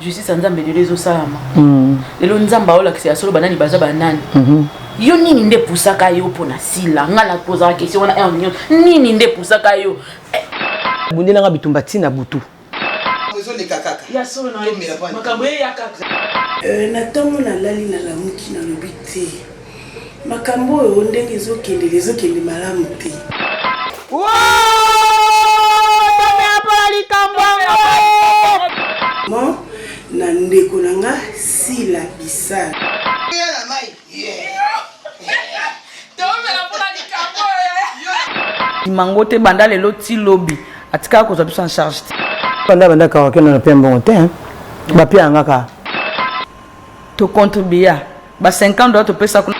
Justice ya Nzambe lelo ezosalama. Lelo Nzambe aolakisa ya solo banani baza banani. Yo nini nde epusaka yo mpo na Sila? Nga na pozaka question wana heure nyonso. Nini nde epusaka yo? Bundela nga bitumba ti na butu. Ezoleka kaka. Ya solo na makambo eya kaka. Na ntongo nalali nalamuki nalobi te makambo oyo ndenge ezokendele ezokende malamu te. Na ndeko na nga Sila Bisala. Mango te banda lelo ti lobi atikaka kozwa biso en charge te. Banda banda karaoke na pia mbongo te hein. Ba pia nga ka. To contribuer ba 50 dollars topesa kuna.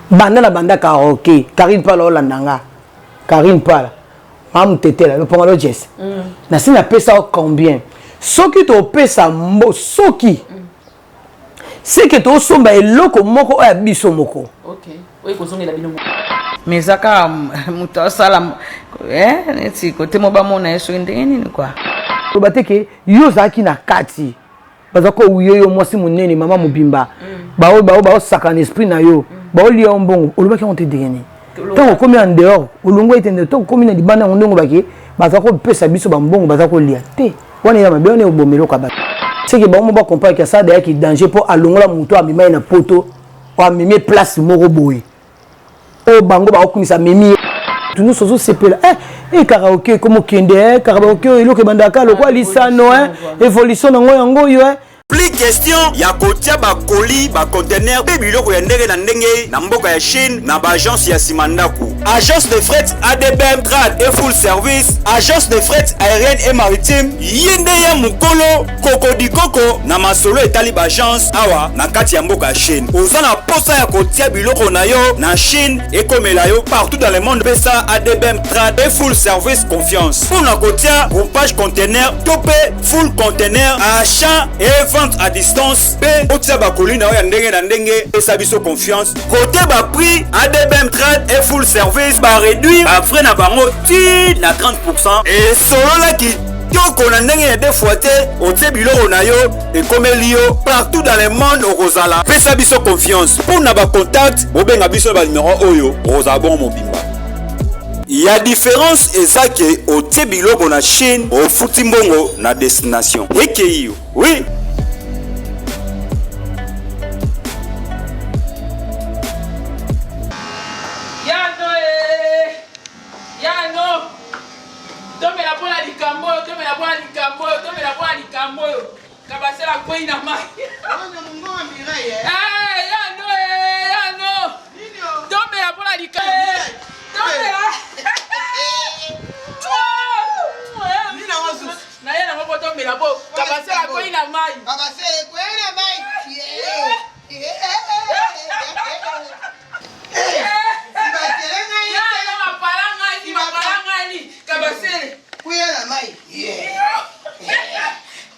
Banda na banda karaoke Carine Pala olanda nga. Carine Pala. Mamu tetela loponga lo jess. Na si na pesa combien? Soki topesa mbo soki c'est que tosomba eloko moko oyo ya biso moko. Okay. Oyo kozongela bino moko. Mais eza kaka moto asala eh, neti kote mo bamona ye soki ndenge nini kua. Loba te ke yo ozalaki na kati baza kowuye yo mwasi monene mama mobimba baoyo baoyo baosaka na esprit na yo baolia yo mbongo olobaki yango te ndenge nini ntango okomi en dehors olongwa ete nde ntango okomi na libanda yango ndenge obaki baza kopesa biso bambongo baza kolia te wana eza mabe wana eboma eloko ya bato seke bango mo bacomprendre ke asala dayaki danger mpo alongola moto amema ye na poto amemi ye place moko boye oyo bango bakokumisa amemi ye moto nyonso ozosepela eh, eh, karaoke ekoma okende eh, karaoke oyo eloko ebandaka lokola lisano eh, évolution nango yango oyo eh. Plus question ya kotia ba colis, ba conteneurs mpe biloko ya ndenge na ndenge na mboka ya Chine na ba agence ya sima ndaku. Agence de fret ADBM Trade et Full Service, agence de fret aérienne et maritime, ye nde ya mokolo kokodikoko na masolo etali ba agence awa na kati ya mboka ya Chine. Oza na posa ya kotia biloko na yo na Chine ekomela yo partout dans le monde, pesa ADBM Trade et Full Service confiance mpo na kotia groupage conteneur to mpe full container, achat et vente à distance mpe otia bakoli na yo ya ndenge na ndenge. Pesa biso confiance kote ba prix ADBM Trade et Full Service ba réduire ba frais na bango ti na 30%. Esolola kitoko na ndenge ya deux fois te, otie biloko na yo ekomeli yo partout dans le monde okozala. Pesa biso confiance mpo na ba contact, bobenga biso na ba numero oyo okozala bongo mobimba. Ya difference eza ke otie biloko na Chine ofuti mbongo na destination ekeyi yo oui. Yano eh Yano tomela mpo na likambo oyo tomela mpo na likambo oyo tomela mpo na likambo oyo kabasela akwei na mai. Eh, Yano eh Yano tomela mpo na likambo tomela naye nango mpo tomela mpo kabasela akwei na mai.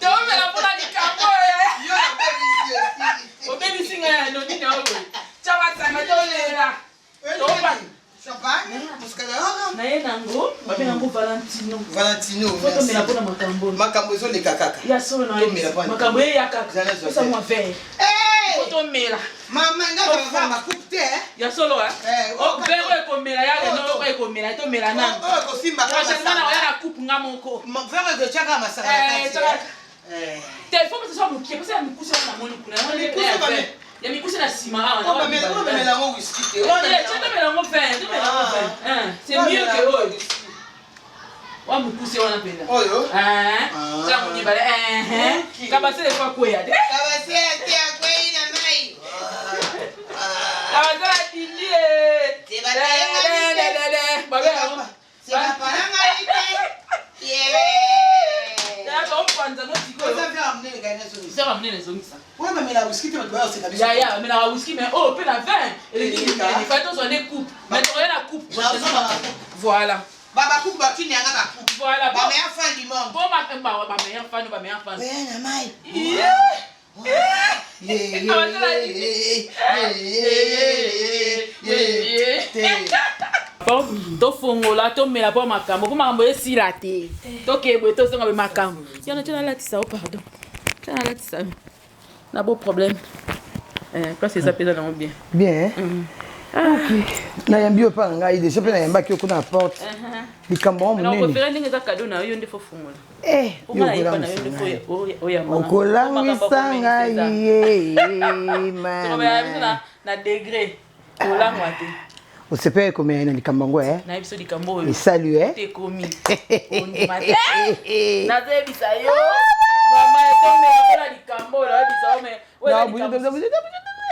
Tomela mpona likambo oyo obebisi ngai ya noni na oyo tya masanga tolela naye nango babenga yango Valentino. Valentino, tomela mpona makambo makambo ezoleka kaka. Ya solo na makambo eya kaka pesa mwa verre po tomela. Mama nga ba ba coupe te. Ya solo eh. Oh verre oyo ekomela ya lelo oyo ekomela tomela nanu. Oyo ekosimba kaka. Prochainement na oya na coupe nga moko. Verre oyo etiaka masanga na kati. Te faut que ce soit mokie parce que ya mikuse wana namoni kuna. Ya mikuse na nsima awa. Omemela yango whisky te. Tomela yango vin, tomela yango vin. C'est mieux que oyo. Wa mokuse wana mpenza. Oyo? Ntango mibale. Kabasele fo akweya te. Kabasele te akweyi na mai. Kabasele adindi ye. Yaya bamelaka whisky mais oyo mpe na vin eleki minene fai tozwa nde coupe mais tokoya na coupe voilà. Ba coupe ba tini yanga ba coupe. Voilà. Ba meilleur fan du monde. Bon ba ba ba meilleur fan ba meilleur fan. Ouais na mai. porte. Tofongola, tomela mpo makambo, mpo makambo esila te. Tokeye boye, tozonga boye makambo. Yana tia nalatisa yo, pardon. Tia nalatisa yo. Na beau problème. Eh, place eza mpenza nango bien. Bien. Ok, nayambi yo mpa na ngai déjà, mpe nayambaki yo kuna na porte. Likambo yango monene. Nakopefere ndenge eza cadeau na yo, yo nde fo fungola. Eh, Mpo nga nayeba na yo nde fo oyamba. Okolangwisa ngai ye. Tokomela biso na degré. Kolangwa te. Osepeli komela na likambo yango, eh? Nayebi biso likambo oyo. Esali, eh? Te ekomi. Ondima te. Nazoyebisa yo. Mama, etomela mpona likambo oyo, nayebisa yo me. Oyo eza likambo.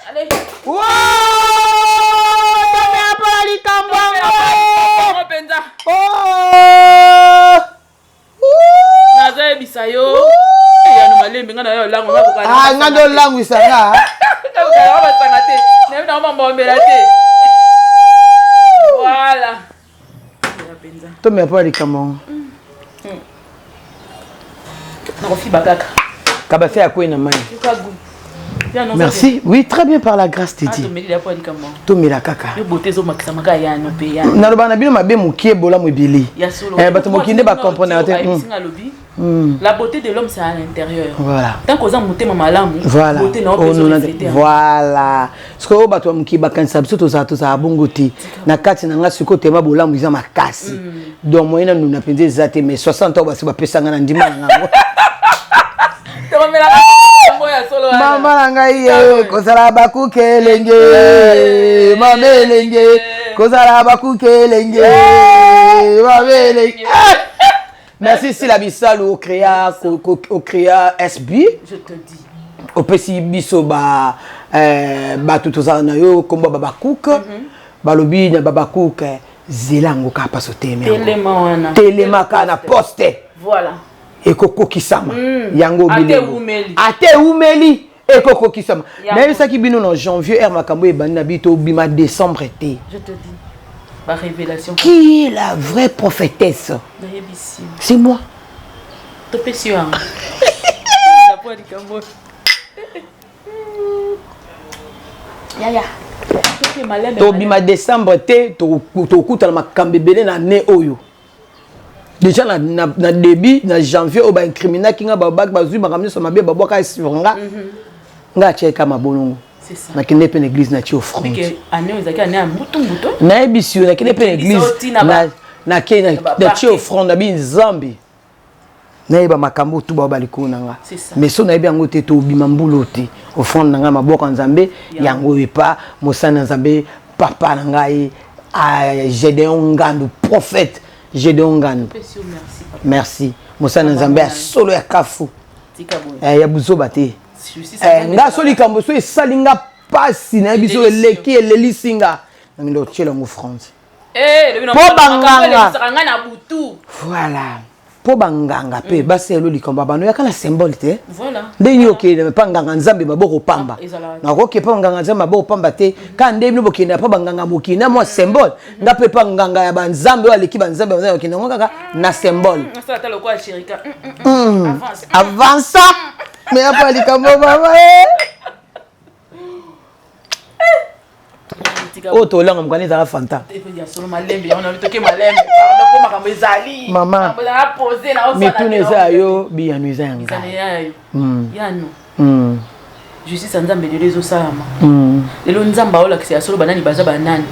Allez. Tomela mpona likambo yango. Yango mpenza. Oh! Nazoyebisa yo. Yano malembe nga na yo olango nga kokana. Ah, nga nde olangwisa nga. Kokana basanga te. Nayebi na mambombela te. Voilà. Ya mpenza. Tomela mpona likambo yango. Nakofiba kaka. Kabase akwei na mai. Yoka goût. Yano, Merci. Oui, très bien, par la grâce de Ah, Dieu. tomeli mpo ya likambo. Tomela kaka. Yo beauté ezomakisama kaka yano mpe yano. Naloba na bino mabe mokie, bolamu ebele. Ya solo. Eh, bato mokili nde bacomprendre te. Ayebisinga alobi la beauté de l'homme, c'est à l'intérieur. Voilà. Tant qu'oza motema malamu, Voilà. beauté na yo mpe Onona ezoreflete yango. Voilà. Sikoyo oyo bato ya mokili bakanisa biso tozala bongo te. Na kati na nga sikoyo tema bolamu eza makasi. Donc moyen nanuna mpenza eza te, mais 60 ans basi bapesa nga na ndima na ngango. Tokomelaka yango ya solo wana. Mama na ngai ye, kozala bakuke elenge, mama elenge, kozala bakuke elenge, mama elenge. Ah! Merci Sila Bisalu, ocréa ocréa SB. Je te dis. Opesi biso ba bato tozala na yo kombo ba bakuke. Balobi na ba bakuke, zela yango kaka mpaso telema yango. Telema wana. Telema kaka na poste. Voilà. Ekokokisama yango. Ate bilembo. ewumeli. Ate ewumeli, ekokokisama. Yango. Nayebisaki bino na janvier ere makambo ebandi na bi tobima décembre te. Je te dis. Ba révélation. Qui est la vraie prophétesse? Nayebisi yo. C'est moi. Topesi yo yango. Tomela mpo ya likambo. Yaya. Toke malembe. Tobima décembre te, tokutana makambo ebele na année oyo. Déjà na début na janvier oyo baincriminaki nga, babaki bazwi makambo nyonso mabe babwaka sur nga. Nga atiaka mabolongo. C'est ça. Nakende mpe na église, natie offrande. Bike année oyo ezalaki année ya mbutu mbutu. Nayebisi yo, nakende mpe na Ekendisa église. otina Nakei na ba natie parquet. offrande, nabi Nzambe nayeba makambo oyo tu bao balikolo na nga. C'est ça. Mais so nayebi yango te, tobima mbula te. Offrande na ngai, maboko ya Nzambe yango oyo epa mosali na Nzambe, papa na ngai, ah, Gédéon Ngandu, prophète Gédéon Ngandu. Topesi yo merci, papa. Merci, mosali na Nzambe ya solo, ya kafu. Tika boye. Eh, ya buzoba te. Justice Eh, Nzambe nga ezalaka. so likambo so esali nga pasi, nayebi so Elelisi yo. eleki elelisi nga, nangi otiela yango offrande. Eh, lobi na Po makambo banganga. elelisaka ngai na butu. Voilà, mpo banganga mpe basala likambo ya bano yaka na symbole te. Voilà. Ndenge nini okende mpa nganga Nzambe maboko pamba? Ah, ezalaka. Nakoki mpa nganga Nzambe maboko pamba te. Kaka nde bino bokende mpa banganga mokili na mwa symbole, nga mpe mpa nganga ya banzambe oyo aleki banzambe ya banzambe, okende yango kaka na symbole. Nasala ata lokola shirika. Avance. Avança me apa likambo mama eh. Tika Oyo tolanga mokanda ezalaka Fanta. Ya solo, malembe yango na toke malembe, pardon, mpo makambo ezali. Mama. Makambo ezala pose na osala Mituna te, eza ya yo, biyano eza ya ezali ngai. ya yo. Yano. Justice ya Nzambe lelo ezosalama. Lelo Nzambe aolakisa ya solo banani baza banani.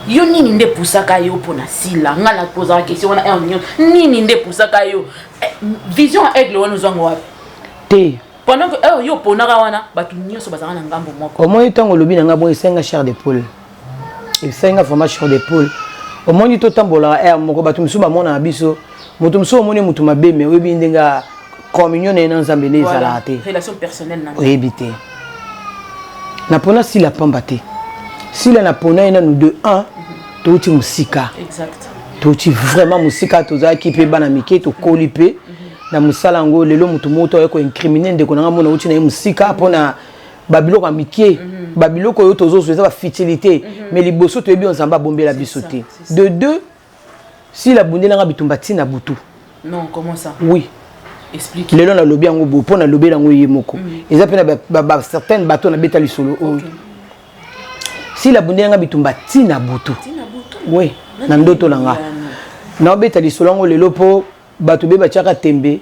Yo nini nde epusaka yo mpo na Sila? Nga na pozaka question wana heure nyonso. Nini nde epusaka yo? Eh, vision ya aigle wana ozwango wapi? Te. Pendant que heure yo oponaka wana, bato nyonso bazalaka na ngambo moko. Omoni, ntango olobi na ngai bongo, esenga chair de poule, esenga vraiment chair de poule. Omoni, totambolaka aire moko, bato mosusu bamonaka biso, moto mosusu omoni moto mabe, me oyebi ndenge ya communion na ye na Nzambe nde ezalaka te. Relation personnelle na Oyebi te. Napona Sila pamba te. Sila napona ye nanu de 1, touti mosika. Exact. Touti vraiment mosika, tozalaki mpe bana mike, tokoli mpe na mosala yango. Lelo moto moko to aye koincrimine ndeko na nga, mona uti na ye mosika mpona babiloko ya mike, babiloko oyo tozozwa eza bafutilité, mais liboso toyebi oyo Nzambe abombela biso te. De deux, Sila abundelanga bitumba ntina butu. Non, comment ça? Oui. Explique. Lelo nalobi yango boye mpo nalobeli yango ye moko. Eza mpe na ba certaines bato nabeta lisolo oyo. Sila abundelanga bitumba ntina butu. Tina butu. Oui. Na ndoto na nga. Naobeta lisolo yango lelo mpo bato be batiaka tembe.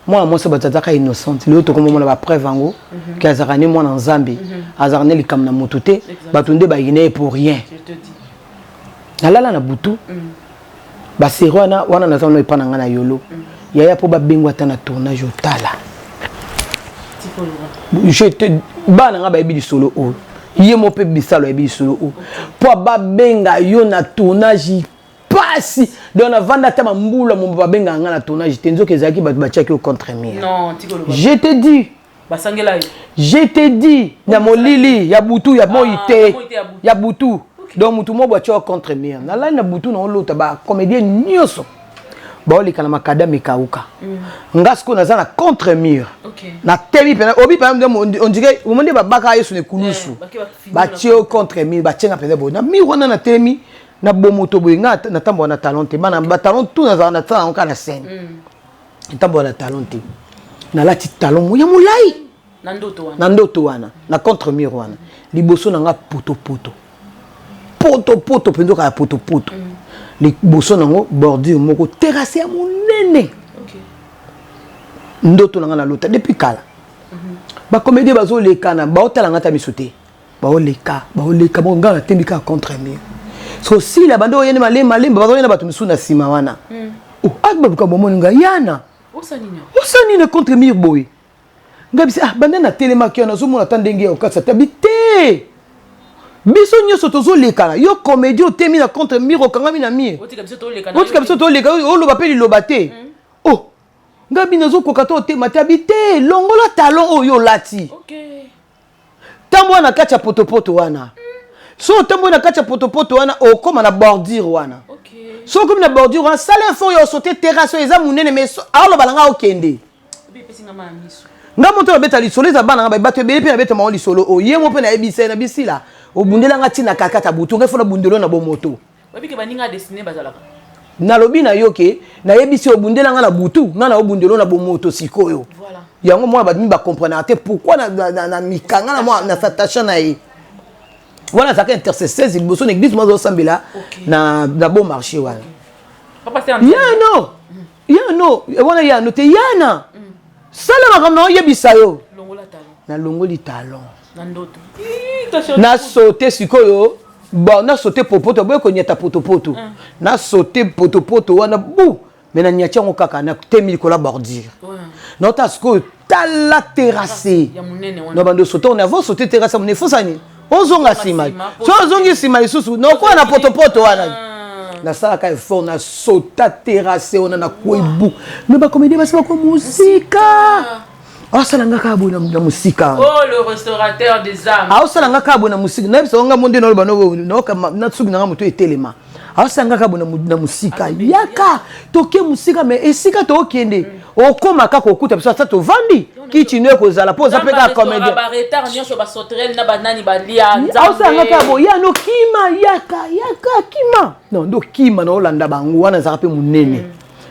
Mwana mwasi bato azalaka innocente, lelo tokomomona bapreuve yango ke azalaka ne mwana Nzambe, azalaka ne likambo na motu te. Bato nde bayina ye pour rien. Nalala na butu, basérie wana wana naza wana epa na ngai na yolo, yaya, mpo babengwa ata na tournage. Otala, bana ngai bayebi lisolo oyo, ye mo mpe bisalo ayebi lisolo oyo, mpo babenga yo na tournage pasi. Donc navanda ata bambula mo, babengaka ngai na tournage te. Nzoka ezalaki bato batiaki yo contre mur. Je te dis. Basangela yo. Je te dis, na molili ya butu, ya moi te, ya butu. Donc mutu moko batia yo contre mur. Nalali na butu, na olota bacomédien nyonso baoleka na makadame ekauka. Nga sikoyo naza na contre mur, natemi mpena obi mpena, on dirait omo nde babaka Yesu na ekulusu, batie yo contre mur, batienga mpenza boye na mur wana. Natemi na bomoto boye. Nga natambola na talon te, bana batalon tout nazala nasala yango kaka na scène. Natambola na talon te, nalati talon mo ya molai. Na ndoto wana? Na ndoto wana, na contre mur wana, liboso na nga potopoto, potopoto mpenza, okaka potopoto. Liboso nango bordure moko, terrasse ya monene. Ndoto na nga, nalota depuis kala. Bacomédien bazolekana, baotala nga ta miso te, baoleka, baoleka bongo. Nga natembi kaka contre mur. So sila bande oyende malembe malembe, bazoyenda bato misusu na nsima wana. Oh, ati baluka bomoni nga yana osani na contre mur boye. Nga bisi, ah, bande natelemaki wana, nazomona ata ndenge ya kokatisa tabi te. Biso nyonso tozolekana, yo comédie otemi na contre mur, okangami na mur, otika biso toleka, oloba mpe liloba te. Oh, nga bino nazokoka to otema te. Abi te, longola talon oyo olati, ntambo wana na kati ya potopoto wana. So otamboyi na kati ya potopoto wana, okóma na bordure wana. So okomi na bordure wana, sala effort ya osote terrasse oyo eza monene. Mais aoloba na nga okende, nga moto nabeta lisolo eza bana nga, bato ebele mpe nabeta bango lisolo oyo. Ye mo mpe nayebisa ye na bisila obundelanga ntina kakata butu, ngai fo nabundelo na bomoto. Nalobi na yo ke nayebisi obundelanga na butu, ngai na obundelo na bomoto. Sikoyo yango mwana bato mingi bacomprenaka te pourquoi na mikanga na mwa na s'attacha na ye wana. Azalaka intercesseuse liboso na église mo azosambela na Bon Marché wana. Yano, yano wana, yano te, yana sala makambo na oyebisa yo. Nalongoli talon, nasote sikoyo. Bon, nasote popoto boye, konyata potopoto, nasote potopoto wana bu, mais nanyati yango kaka, natemi likolo ya bordure, naota sikoyo tala terrasse na bando sote. On avant sote terrasse ya monene, fosani ozonga nsima. So ozongi nsima lisusu, naokoya na potopoto wana. Nasalaka effort, nasota terrasse wana, nakwei bu. Mais bacomédien basi bako mosika, aosala nga kaka boye na mosika. Oh, le restaurateur des âmes. Aosala nga kaka boye na mosika. Nayebisa nga mo nde naloba nasuki na nga moto etelema. Aosala nga kaka boye na mosika: yaka toke mosika. Mais esika tookende, okóma kaka okuta biso ata tovandi kiti no ekozala mpo oza mpe kaka comédien. Aosala nga kaka boye: ya no kima, yaka, yaka, kima. Non, nde okima na olanda bango wana, azalaka mpe monene.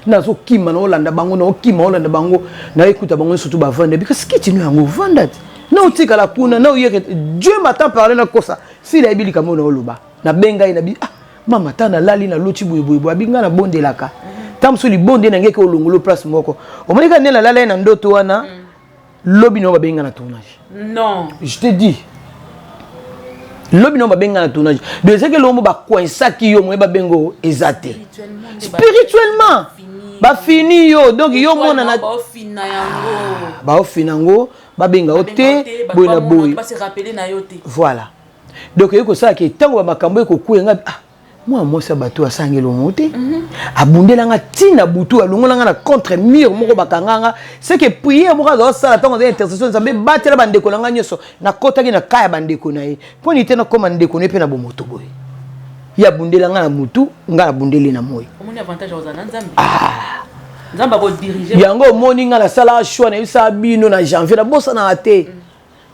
Nazokima na olanda bango, naokima olanda bango, naekuta bango nyonso tu bavanda because kiti no yango ovanda te, na otikala kuna na oyeke. Dieu m'attend parle, nakosa sila yebi likambo na oloba. Nabenga ye, nabi: ah mama, ta nalali, naloti boye boye boye. Abi ngai nabondelaka ta mosusu libonde na ngeke olongolo place moko. Omoni kaka nde nalala ye na ndoto wana, lobi nao babenga na tournage. Non. Je te dis, lobi nao babenga na tournage. Donc ezaki elongo mo bacoinsaki yo, moye babenga oyo eza te. Spirituellement bafini yo. Donc yo mona na baofina yango, babenga yo te boye na boye. Voilà, donc eyoki kosalaka ntango bamakambo ekokwea nga. Ah, mwana mwasi ya bato asangi elongo te, abundelanga ntina butu, alongolanga na contre mur moko bakanganga. C'est que prière moko azosala ntango aza intercession, Nzambe batela bandeko na ngai nyonso. Nakɔtaki na ka ya bandeko na ye mpo nini te nakóma ndeko na ye mpe na bomoto boye. Ye abundelanga na mutu, ngai nabundeli na moi. Yango omoni ngai nasalaka choix, nayebisaka bino na janvier, nabosanaka te.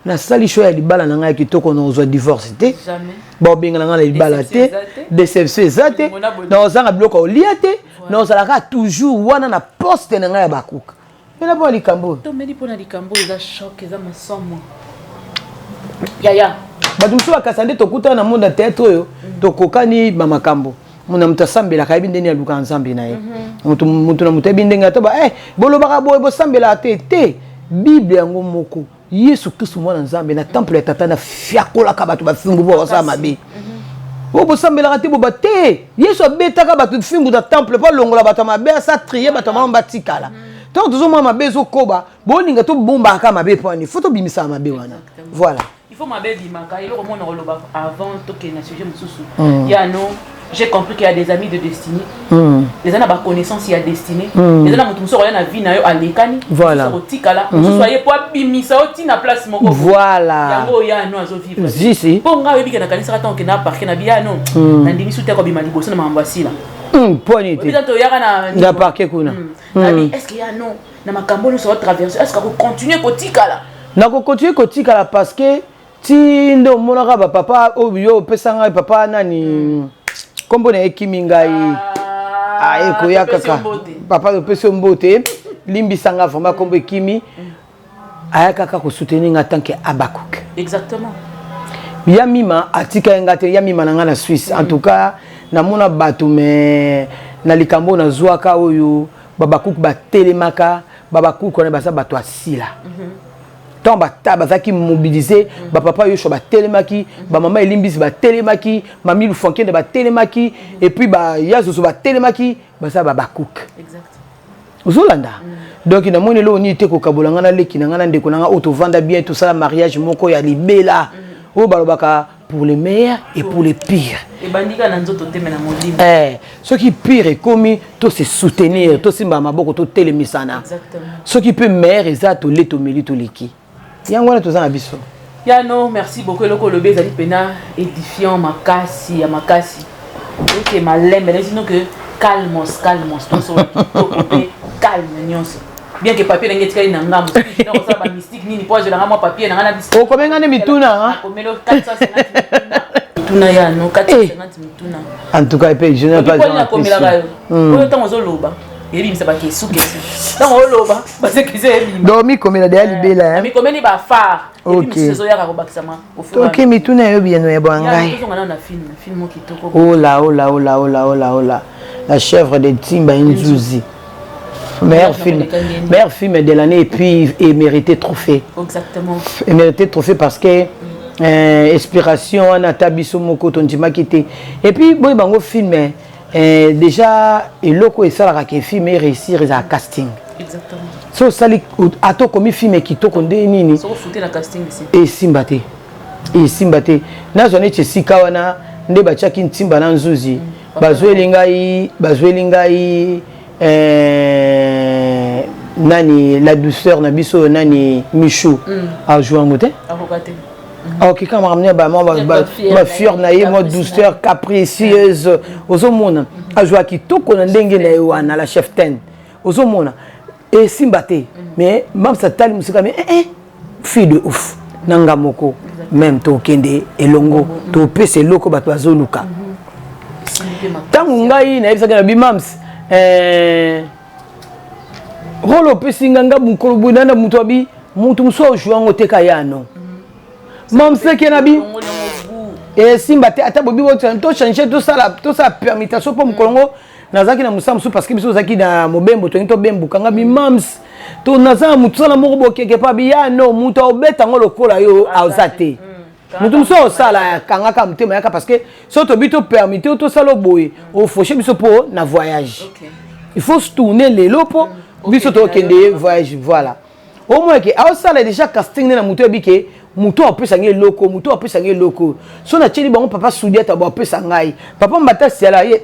Nasali choix ya libala na ngai ya kitoko, na ozwa divorce te, baobengana ngai na libala te, déception eza te, na ozanga biloko ya olia te, na ozalaka toujours wana na poste na ngai ya bakuka mpena mpo na likambo oyo. Tomeli mpo na likambo oyo, eza choc, eza masomo, yaya. Bato mosusu bakasa nde tokutana na monde ya théâtre oyo, tokokani bamakambo. Na moto asambelaka ayebi ndenge alukaka Nzambe na ye. Moto na moto ayebi ndenge ata ba bolobaka boye, bosambelaka te te. Bible yango moko, Yesu Kristu mwana Nzambe, na temple ya Tata na fiakolaka bato bafimbu mpo basala mabe. Oyo bosambelaka te, boba te. Yesu abetaka bato fimbu na temple mpo alongola bato ya mabe, asa trie bato ya malamu batikala. Ntango tozomona mabe ezokoba, bolinga tobombaka mabe mpo ani fo tobimisaka mabe wana. Voilà. Il faut mabe ebimaka. Eloko mona koloba avant tokende na sujet mosusu, ya no, j'ai compris qu'il y a des amis de destinée, eza na baconnaissance ya destinée, eza na moto mosusu akoya na vie na yo, alekani, kotikala mosusu aye po abimisa yo ntina place moko. Yango oyo ya no azovivre. Si. Mpo ngai oyebike, nakanisaka ntango okenda parquet na biya no, nandimi su te akobima liboso na makambo asila. Mpo nini te? Toyaka na na parquet kuna. Nabi, est ce que ya no na makambo nyonso atraverse, est ce que akocontinue kotikala? Nakocontinue kotikala, parce que ti nde omonaka bapapa oyo yo opesa ngai, papa nani, nkombo na ye ekimi ngai, ekoya kaka, papa opesi yo mbote, limbisanga vraiment, nkombo ekimi, aya kaka kosoutenir nga tant que Abakuk. Ya mima atika ye nga te, ya mima na nga na Suisse. En tout cas namona bato, mais na likambo nazwaka oyo, babakuku batelemaka, babakuku wana baza bato asila. Ntango bata bazalaki mobilisé, bapapa Yoshua batelemaki, bamama Elimbisi batelemaki, mami Lufankende batelemaki, et puis bayazozo batelemaki, baza babakuku. Ozolanda? Donc namoni eloko nini te kokabola ngai na leki na ngai, na ndeko na ngai oyo tovanda bien, tosala mariage moko ya libela, oyo balobaka pour le meilleur et pour le pire. Ebandika na nzoto te, me na molimo. Soki pire ekomi, to se soutenir, tosimba maboko, totelemisana. Soki mpe meilleur eza, tole, tomeli, toleki. Yango wana toza na biso. Yano, merci beaucoup. Eloko olobi ezali mpena édifiant makasi ya makasi. Oke malembe na sino ke calmos calmos, nyonso kitoko mpe calme nyonso, bien que papier ndenge etikali na ngambo, soki kosala bamystique nini po azelanga mwa papier na nga na biso. Okomenga nde mituna. Akomeli 450 mituna, ya no, 450 mituna. En tout cas epe je n'ai pas. Nakomelaka yo oyo ntango ozoloba ebimisa bakesu kesu, ntango oloba basekisi ebima. Donc mikomela deya libela. Mikomeli bafare ezoyaka kobakisama. Toke mituna yo biyano ya bwa ngai. Tozonga nano na film, film kitoko. Ola ola ola ola ola ola, La chèvre de Timba Nzuzi, meilleur film, meilleur film de l'année, et puis et mérité trophée. Et mérité trophée parce que inspiration wana ata biso moko tondimaki te. Et puis boye bango film, déjà eloko esalaka ke film eréussir ezala casting. So osali, ata okomi film kitoko nde nini, esimba te, esimba te. Nazwa neti esika wana nde batiaki Ntimba na Nzuzi, bazweli ngai, bazweli ngai nani, la douceur na biso oyo nani, Michou, ajoue yango te, aokika makambo ya bafieur na ye, mwa douceur capricieuse. Ozomona azwa kitoko na ndenge na ye wana, la chef ten, ozomona esimba te. Mais mamsa tali mosika, mais eh, eh, fille de ouf na nga moko même, tokende elongo, topesa eloko bato bazoluka. Ntango ngai nayebisaki na bimams, role opesi nga, nga mokolo boye nana moto abi moto mosusu ajoue yango te ka yano mamseke na bi esimba te. Ata bobi tochange, tosala permutation, mpo mokolo ngo nazalaki na mosala mosusu, parce que biso ozalaki na mobembo, tongi tobembuka. Nga bimams to naza na motu sala moko bokeke mpo abi ya no, moto aobeta yango lokola yo aza te, moto mosusu osala kangaka motema yaka, parce que so tobi topermute tosala boye, ofauche biso mpo na voyage, il faut se tourner lelo mpo biso tokende voyage. Voilà, omona ke aosala déjà casting nde na moto oyebi ke moto apesa ngai eloko, moto apesa ngai eloko. So natieli bango papa Sudiata, bo apesa ngai papa Mbata Siala ye,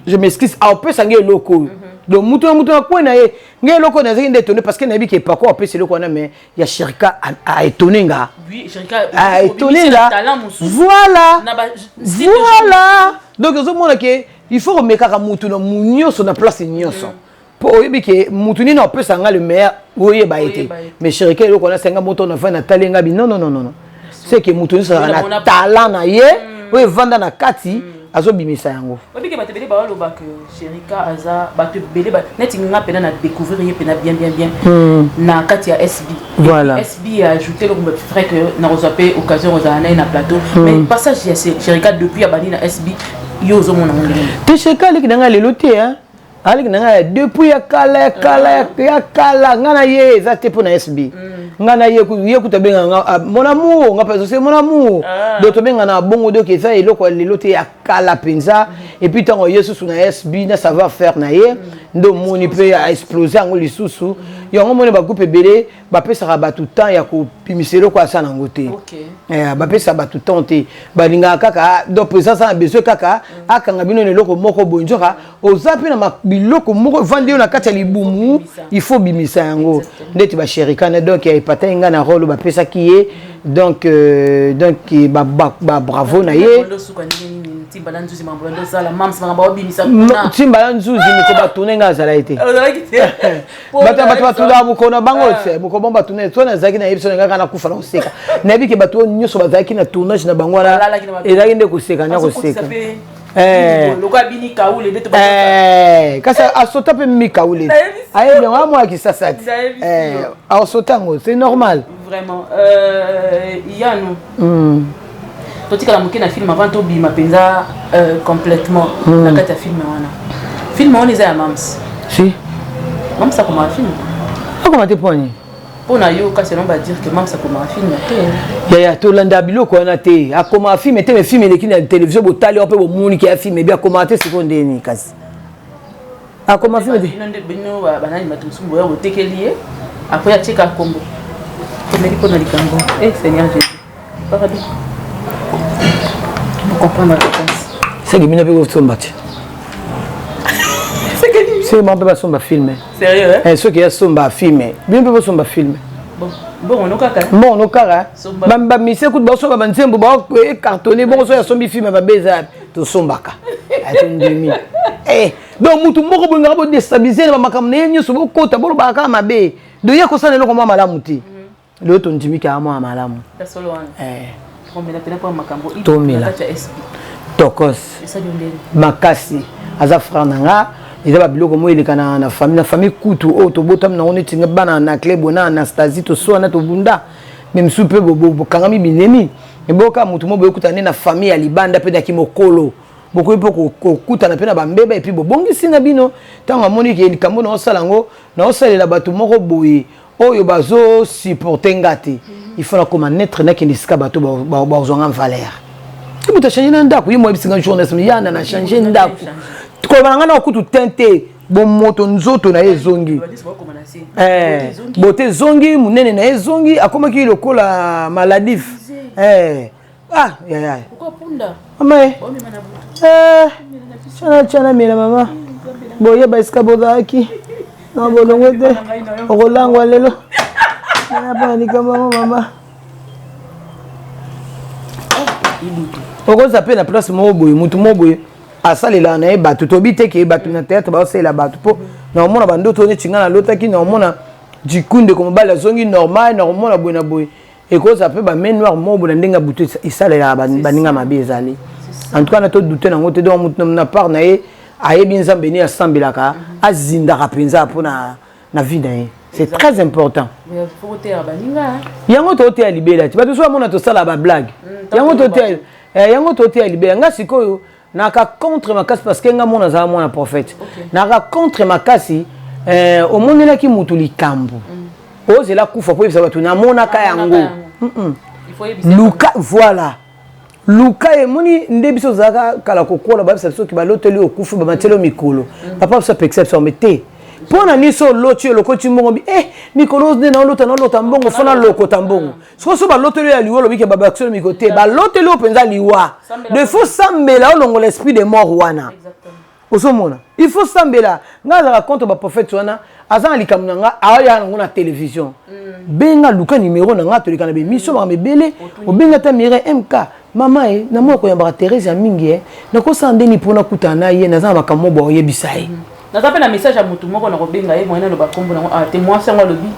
je m'excuse, aopesa ngai eloko oyo. Donc moto na moto na kwe na ye, ngai eloko oyo nazalaki nde étonné, parce que nayebi ke pako apesa eloko wana, mais ya Sherika aétonné nga, aétonné nga. Voilà, donc ozomona ke il faut komekaka mutu na nyonso na place nyonso, mpo oyebi ke mutu nini apesa nga le meilleur, oyeba ye te. Mais Sherika eloko wana asenga moto na fai natali nga bi non, non, non, non, c'est que mutu nyonso azalaka na talent na ye oyo evanda na kati, azobimisa yango. Oyebike bato ebele baoloba ke Sherika aza, bato ebele neti nga mpena na découvrir ye mpena bien bien bien na kati ya SB. SB a ajouté eloko vrai que nakozwa mpe occasion kozala na ye na plateau, mais passage ya Sherika depuis abandi na SB. Yo ozomona ngo ndenge te? Sheka aleki na ngai lelo te, hein. Aleki na ngai depuis ya kala, ya kala, ya kala. Ngai na ye eza te mpo na SB. Ngai na ye, ye kuta abenga nga, ah, mon amour, nga mpe mon amour. Donc tobenga na bongo. Donc eza eloko ya lelo te, ya kala mpenza. Et puis ntango ye susu na SB na savoir faire na ye nde omoni mpe aexplose yango lisusu. Yango omoni bagroupe ebele bapesaka bato temps ya kopimisa eloko asala yango te. Bapesaka bato temps te, balingaka kaka. Donc président aza na besoin kaka akanga bino na eloko moko boye. Nzoka oza mpe na biloko moko evandi yo na kati ya libumu, il faut bimisa yango ndeti basherikana. Donc ya epatai ngai na role bapesaki ye. Donc babravo na ye. Timbala Nzuzi, moko batourne, ngai azala ye te. Bato batundaka mokolo na bango te, mokolo bango batourne so nazalaki nayebi so ngai kaka nakufa na koseka. Nayebi ke bato oyo nyonso bazalaki na tournage na bango wana, ezalaki nde koseka na koseka. Kasi asota mpe mikaule, ayebi yango, amwaka kisasa ti asota yango, c'est normal. Vraiment, Yano, totikala moke na film avant tobima mpenza complètement na kati ya film wana. Film wana eza ya Mams? Si. Mams akomaka film? Akoma te, poni? Mpo na yo kasi yango badire que Mams akomaka film te. Yaya, tolanda biloko wana te. Akomaka film te, mais film eleki na télévision, botali wa mpe bomoniki ya film ebi. Akomaka te, sikoyo ndeni kasi akoma film te? Bino nde, bino banani, bato mosusu boya botekeli ye, après atieka kombo. Tomeli mpona likambo. Eh Seigneur Jésus, pardon, comprendre la réponse. Seke bino mpe kosomba te, soki bango mpe basomba film. Sérieux? Eh, soki asomba film, bino mpe bosomba film. Bongo no kaka. Mbongo no kaka. Bamise kutu basomba banzembo, bacartonne bongo. Soki asombi film, mabe eza? Tosombaka, tondimi. Donc mutu moko bolingaka bodéstabiliser na bamakambo na ye nyonso, bokota bolobaka kaka mabe. Donc ye kosala eloko mwa malamu te. Lelo tondimi kaka mwa malamu. Tomela tokos makasi. Aza frère na nga. Eza babiloko moko eleka na famille, na famille kutu oyo tobotami nango neti bana na Clebo na Anastasie. Toswana, tobunda, me mosusu mpe bokangami binemi. Eboka motu mo boyokutana nde na famille ya libanda mpe naki mokolo, bokoki mpe kokutana mpe na bambeba et puis bobongisi na bino. Ntango amoni ke likambo naosala yango, naosalela bato moko boye oyo bazosupporte nga te, il faut nakoma neutre, nakende esika bato bazwanga valeur. Moto achange na ndako ye mo ayebisinga journaliste yana na change ndako, koloba na ngai na kutu tin te. Bomoto nzoto na ye ezongi, bote ezongi, monene na ye ezongi, akomaki lokola maladif. Ah yaya, mama e, tiana tiana, mela mama. Boyeba esika bozalaki na bolongo te, okolangwa lelo mpona likambo yango. Mama, okoza mpe na place moko boye, motu moko boye asalelaka na ye bato. Tobi te ke bato na théâtre baosalela bato, mpo naomona bandoto neti ngai nalotaki, naomona jiku ndeko mobali azongi normal, nakomona boye na boye. Ekozala mpe bamain noire moko boye na ndenge ya butu esalelaka baninga mabe. Ezali en tout cas na todute nango te. Donc motu na part na ye ayebi Nzambe nini asambelaka, azindaka mpenza mpona na vie na ye, c'est très important. Yango toteya libela ti bato so bamona tosala bablague. Yango toteya, yango toteya libela. Nga sikoyo naka contre makasi, parce que nga mona azala mwana prophète. Naka contre makasi. Omonelaki mutu likambo, ozela kufa po oyebisa bato namonaka yango? Luka, voilà, luka. Emoni nde biso ozalaka kala kokola, bayebisa biso soki baloteli okufi, bamatieli yo mikolo. Papa biso apekisa biso me te. Mpo na nini? So oloti, olokoti mbongo bi mikolo nde naolota, naolota mbongo, fo nalokota mbongo. Sikoyo so baloteli yo ya liwa, olobi ke babakiselo mikolo te, baloteli yo mpenza liwa. De faut sambela, olongola esprit de mort wana. Ozomona, il faut sambela. Ngai azalaka contre baprophète wana. Aza na likambo na nga, aoya nango na télévision. Benga, luka numéro na nga, toleka na bémission, makambo ebele. Obenga ata Mireille Mk, mama e na mwa koyambaka Therese ya mingi e, nakosala ndeni mpo nakutana na ye, naza na makambo mo boyebisa ye. Naza mpe na message ya motu moko, na kobenga ye, moyen naloba nkombo nango awa te. Mwasi yango alobi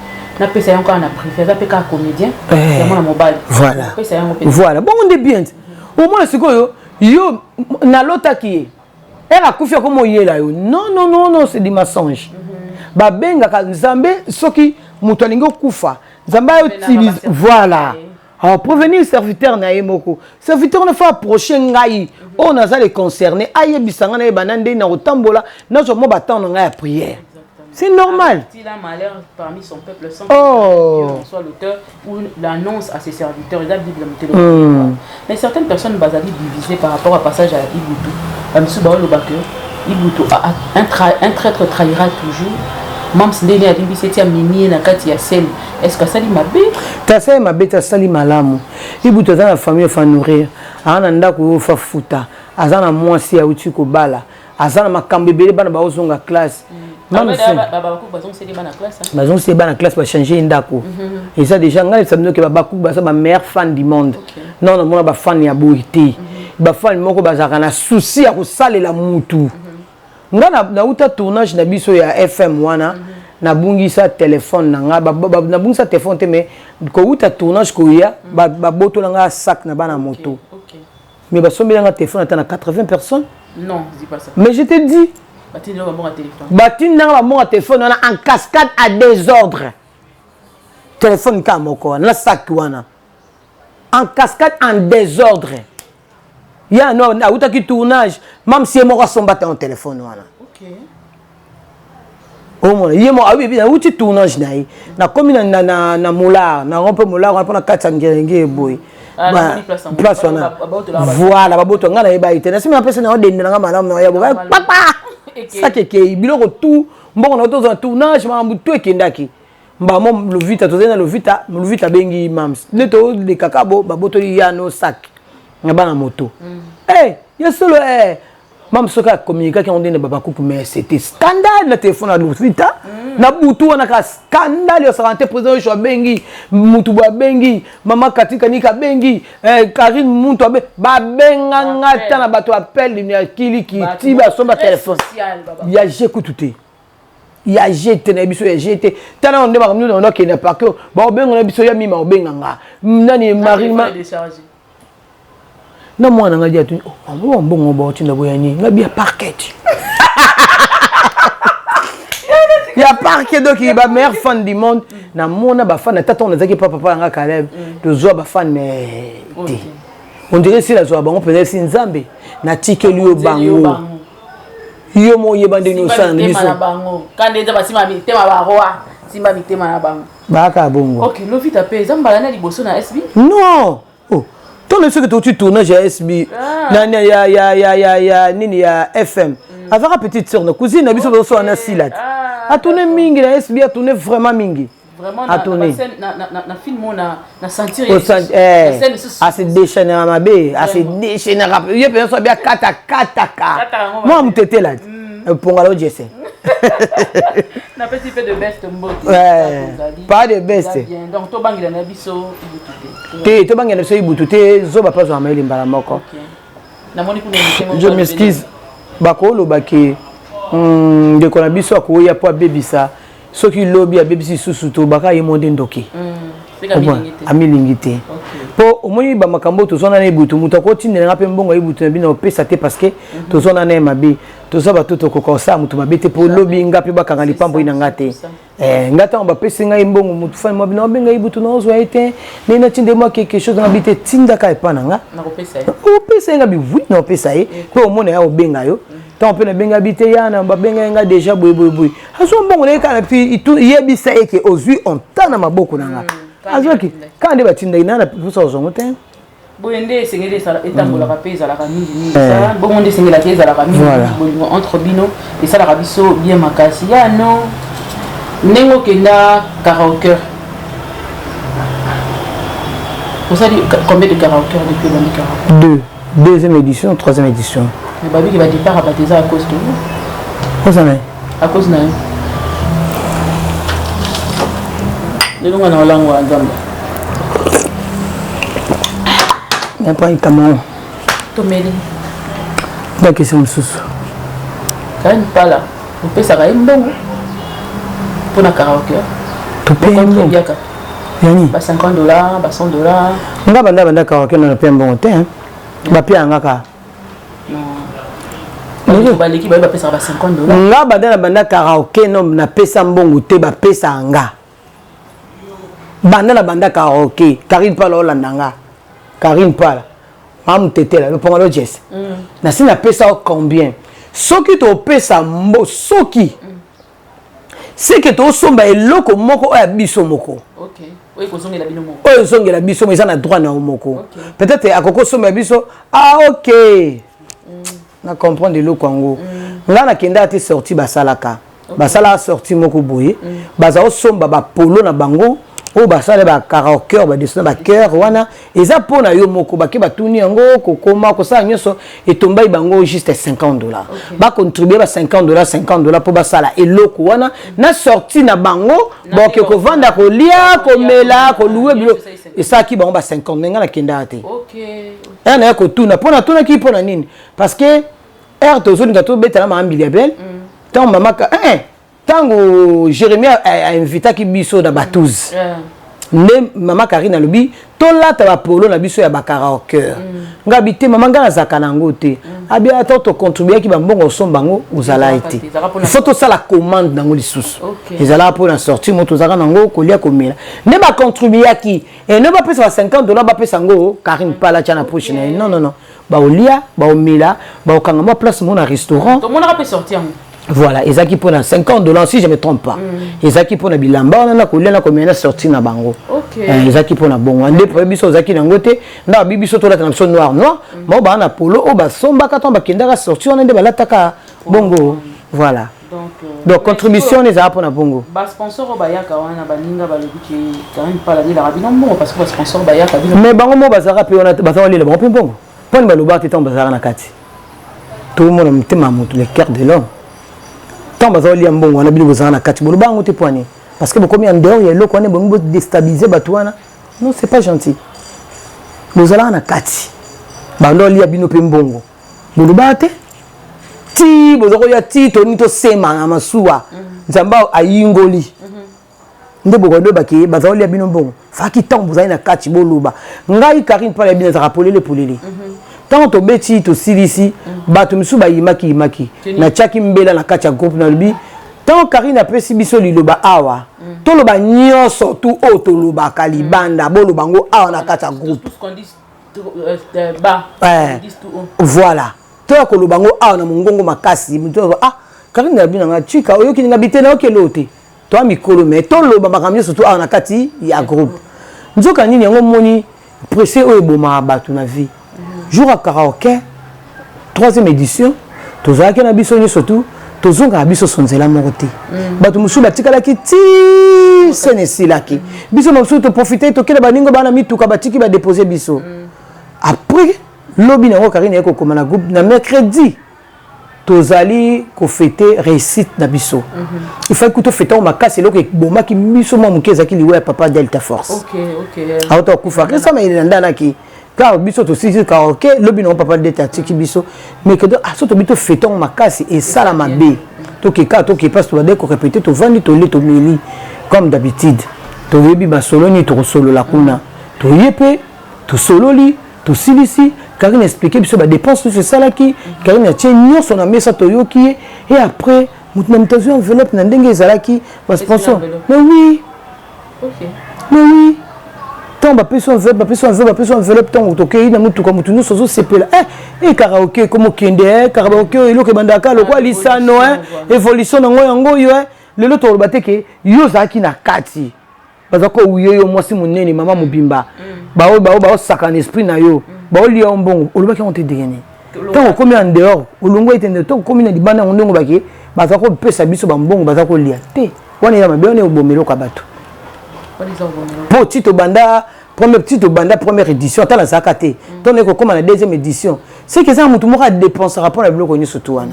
napesa yango kaka na privé. Aza mpe kaka comédien ya mwana mobali. Voilà. Napesa yango mpe. Voilà, bongo nde bien. Omona sikoyo yo nalotaki ye ere akufi, akoma oyela yo. Non, non, non, non, c'est du mensonge. Babengaka Nzambe soki moto alingi okufa, Nzambe ayoutilise. Voilà. Awa prévenir serviteur na ye moko. Serviteur wana faut approcher ngai. Oyo naza le concerné, ayebisa ngai nayeba na ndenge na kotambola, nazwa mwa ba temps na ngai ya prière. C'est normal. Il a malheur parmi son peuple sans oh. que soit l'auteur ou l'annonce à ses serviteurs. La Bible mm. Mais certaines personnes bazali divisées par rapport à passage à Ibutu. Bamisu baoloba que Ibutu un, tra un traître trahira toujours. Mams ndenge alimbisi eti amemi ye na kati ya scène. Est-ce que asali mabe? Te asali mabe te asali malamu. Ibutu aza na famille fa nourrir. Aza na ndako oyo fa futa. Aza na mwasi auti kobala. Aza na makambo ebele bana baozonga classe. Bazongisi bana classe ba changer ndako. Eza déjà ngai nayebisa bino ke babakuku baza ba meilleur fan du monde. Non namona ba fan ya boye te. Ba fan moko bazalaka na souci ya kosalela mutu. Nga nauta tournage na biso ya FM wana nabungisa telefone na nga nabungisa telefone te mais kowuta tournage koya babotola nga sac na bana moto. Mais basombeli nga telefone ata na 80 personnes. Non, dis pas ça. Mais je te dis. Batindi nga bambongo ya telefone wana en cascade à désordre. Telefone kaka moko wana na sac wana. En cascade en désordre. Ya no awutaki tournage, mam si ye moko asomba ta telefone wana. Omona ye moko ayebi awuti tournage na ye. Nakomi na na na, na molar, na rompe molar wana mpona kati ya ngerenge boye. Place wana. Voilà, baboto nga nayeba ye te. Nasimi napesa na odende na nga malamu na ya boka papa. Sac ekei biloko tout mbongo na tozwa tournage makambo tout ekendaki. Mbamo Lovita tozali na Lovita, Lovita abengi mams. Nde tolekaka bo babotoli ya no sac na bana moto. Eh, ya solo eh Mam soki acommuniquaki yango nde na babakuku mais c'était scandale na telefone ya Lovita. Na butu wana ka scandale osaka te président Yoshua abengi, mutu bo abengi, mama Katika Nika abengi, eh, Karine Muntu abengi, babenga nga ta na bato appel ya kiliki ti basomba telefone. Ya je kutu te. Ya je te na biso ya je te. Tala nde makambo nini okende na parquet, baobenga na biso ya mima obenga nga. Nani Marie ma na mwana nga dia tuni oh mbongo ba otinda boya nini nga bia parquet. Ya parquet donc ba meilleur fan du monde na mona ba fan tata on azaki papa papa nga Caleb tozwa ba fan mais te. On dirait si la zwa bango peut-être si Nzambe na tikeli yo bango. Yo mo yeba ndenge osala na biso. Kande eza basima mitema ba roi, simba mitema na bango. Baka bongo. OK, Lovita pe eza mbala na liboso na SB? Non. Oh. Tono soki toti tournage ya SB na na ya ya ya ya ya nini ya FM. Azaka petite sœur na cousine na biso bazo na sila. A tourner mingi na SB, a tourner vraiment mingi. Vraiment a tourner. Na na na film na na sentir eh a se déchaîner mabe, a se déchaîner ye pe so bia kata kata ka. Moi mutetela. Ponga lo jese. Na petit peu de best mbote. Ouais, pas de best. Donc to bangela na biso ibutu te. Te to bangela biso ibutu te zoba pas zo mayele mbala moko. Je m'excuse. Bakoloba ke ndeko na biso akoya po abebisa soki lobi abebisi susu to baka ye monde ndoki. Amilingi te. Po omoni ba makambo tozwana na ibutu mutu akotindela nga pe mbongo ya ibutu na bino opesa te parce que tozwana na ye mabe. Toza bato tokoka kosala mutu mabe te po lobi nga pe bakanga lipambo na nga te. Eh, nga ntango bapesi ngai mbongo mutu fani mwa bino abenga ibutu na ozwa ye te ndenge natinde mwa quelque chose na bi te tindaka epa na nga opesa ye nga bi oui na opesa ye mpe omona ya obenga yo ntango mpe nabenga bi te ya na babenga ye nga déjà boye boye boye azwa mbongo na ye kaka pi yebisa ye ke ozwi onta na maboko na nga azwaki kaka nde batindaki na na posa ozwango te boye nde esengeli etambolaka mpe ezalaka mingi mingi bongo nde esengelaka ezalaka mingi bolingo entre bino esalaka biso bien makasi ya no ndenge okenda karaoke osali combien de karaoke depuis obandi karaoke? Deux. Deuxième édition, troisième édition. Mais babiki ba départ ba déjà à cause de vous. Cause na. À cause na. Lelo nga na olango ya Nzambe. Na pas ikamao. Tomeli. Na question mosusu. Karine Pala, opesaka ye mbongo mpona karaoke? Topesa ye mbongo. Yani? Ba $50, ba $100. Nga banda banda karaoke na pia mbongo te. Ba pia nga ka. Non. Baleki ba bapesaka ba $50. Nga banda na banda karaoke no na pesa mbongo te ba pesa nga. Banda na banda karaoke, Karine Pala olanda nga. Karine Pala, Mamu Tetela, loponga lo Jess. Nasi napesa yo combien? Soki topesa mbo soki c'est que tosomba eloko moko oyo ya biso moko. Oyo ezongela biso moko, eza na droit na yo moko. Peut-être akoki osomba biso, ah ok. Na comprendre eloko yango. Nga nakendaka te sortie basalaka. Basalaka sortie moko boye, baza osomba bapolo na bango oyo basala ba karaoke, badessin ba cœur wana eza mpo na yo moko. Bake batuni yango kokoma kosala nyonso etombai bango juste $50. Bacontribue ba $50 $50 mpo basala eloko wana na sortie na bango. Boke kovanda, kolia, komela, kolouer biloko, esalaki bango ba 50. Me nga nakendaka te. Ere naye kotuna mpo natunaki mpo na nini, parce que ere tozolinga tobetana mama Mbiliabel, ntango mama ntango Jérémie ainvitaki biso na batouze nde mama Karine alobi tolata bapolo na biso ya bakaraoker. Nga bi te, mama, ngai nazalaka na yango te. Abi ata tocontribuaki bambongo osomba yango, ozala ye te, il faut tosala commande nango lisusu. Ezalaka mpona sortie mo tozalaka nango, kolia, komela, nde bacontribuaki eno bapesa ba $50, bapesa yango Karine Pala tia na poche na ye. Non, non, non, baolia, baomela, baokanga mwa place mo na restaurant. Tomonaka mpe sortie yango. Voilà, ezalaki mpona $50 si je me trompe pas. Ezalaki mpona bilamba wana na kolia na komela na sortie na bango. Ezalaki mpona bongo nde po biso ozalaki nango te. Nda babi biso tolata na biso noir noir mao baa na polo oyo basombaka ntango bakendaka sortie wana nde balataka bongo, voilà. Donc contribution wana ezalaka mpona bongo. Basponsor oyo bayaka wana, baninga balobi ke Karine Pala alelaka bino mbongo, parce que basponsor bayaka bino. Mais bango mo bazalaka mpe wana, baza kolela bango mpe mbongo mponi balobaka te. Ntango bazalaka na kati, tomona motema ya moto, le cœur de l'homme. Ntango baza kolia mbongo wana, bino bozalaka na kati, boloba yango te. Po ani? Parce que bokomi en dehors ya eloko wana, bongi bodéstabiliser bato wana. Non, c'est pas gentil. Bozalaka na kati, bando olia bino mpe mbongo, bolobaka te. Ti boza kolia, ti tolingi tosema na masuwa, Nzambe ayingoli nde bokolobaki baza kolia bino mbongo. Faki ntango bozali na kati, boloba. Ngai Karine Pala, bino ezalaka polele polele. Ntango tobeti, tosilisi, bato misusu bayimaki yimaki, natiaki mbela na kati ya groupe, nalobi ntango Karine apesi biso liloba awa, toloba nyonso tu oyo tolobaka libanda, boloba yango awa na kati ya groupe. Voilà, toya koloba yango awa na mongongo makasi. Moto, ah, Karine abi nanga tika oyoki ninga bi te, nayoki eloo te, toa mikolo, mais toloba makambo nyonso tu awa na kati ya groupe. Nzoka nini yango moni presse oyo ebomaka bato na vie. Jour ya karaoke troisième édition, tozalaki na biso nyonso tu, tozongaka biso so nzela moko te. Bato mosusu batikalaki ti sene esilaki, biso mosusu toprofite, tokende baningo bana mituka batiki, badepose biso. Après lobi nango, Karine aye kokoma na groupe na mercredi, tozali kofêter réussite na biso. Il fallait kuto fêter yango makasi. Eloko ebomaki biso mwa moke ezalaki liwa ya papa Delta Force. Auta kokufa récemment, elandanaki car biso tosilisi karaoke, lobi nango papa Delta atiki biso. Mais kedo, ah, so tobi tofêter yango makasi, esala mabe. Tokeka, toke place, tobande korépéter, tovandi, tolie, tomeli comme d'habitude, toyebi masolo nini tokosolola kuna. Toye mpe tosololi, tosilisi. Karine explique biso badépense nyonso esalaki. Karine atie nyonso na mesa, toyoki ye. Et après moto na moto azwi enveloppe na ndenge ezalaki basponsor. Mais oui, mais oui, ntango bapesi enveloppe, bapesi enveloppe, bapesi enveloppe, ntango tokei na motuka, motu nyonso azosepela. E karaoke ekoma okende, karaoke oyo eloko ebandaka lokwa lisano, évolution nango yango oyo. Lelo toloba te ke yo ozalaki na kati, baza kowuye yo mwasi monene, mama mobimba, bao baosaka na esprit na yo, baolia yo mbongo, olobaki yango te. Ndenge nini ntango okomi en dehors, olongo ete nde ntango okomi na libanda yango, ndenge bake baza kopesa biso bambongo, baza kolia te. Wana eza mabe, wana eboma eloko ya bato. Mpo ti tobanda première, ti tobanda première édition, ata nazalaka te. Ntango naye kokóma na deuxième édition, c'est que eza na motu moko adépensaka mpona biloko nyonso tu wana.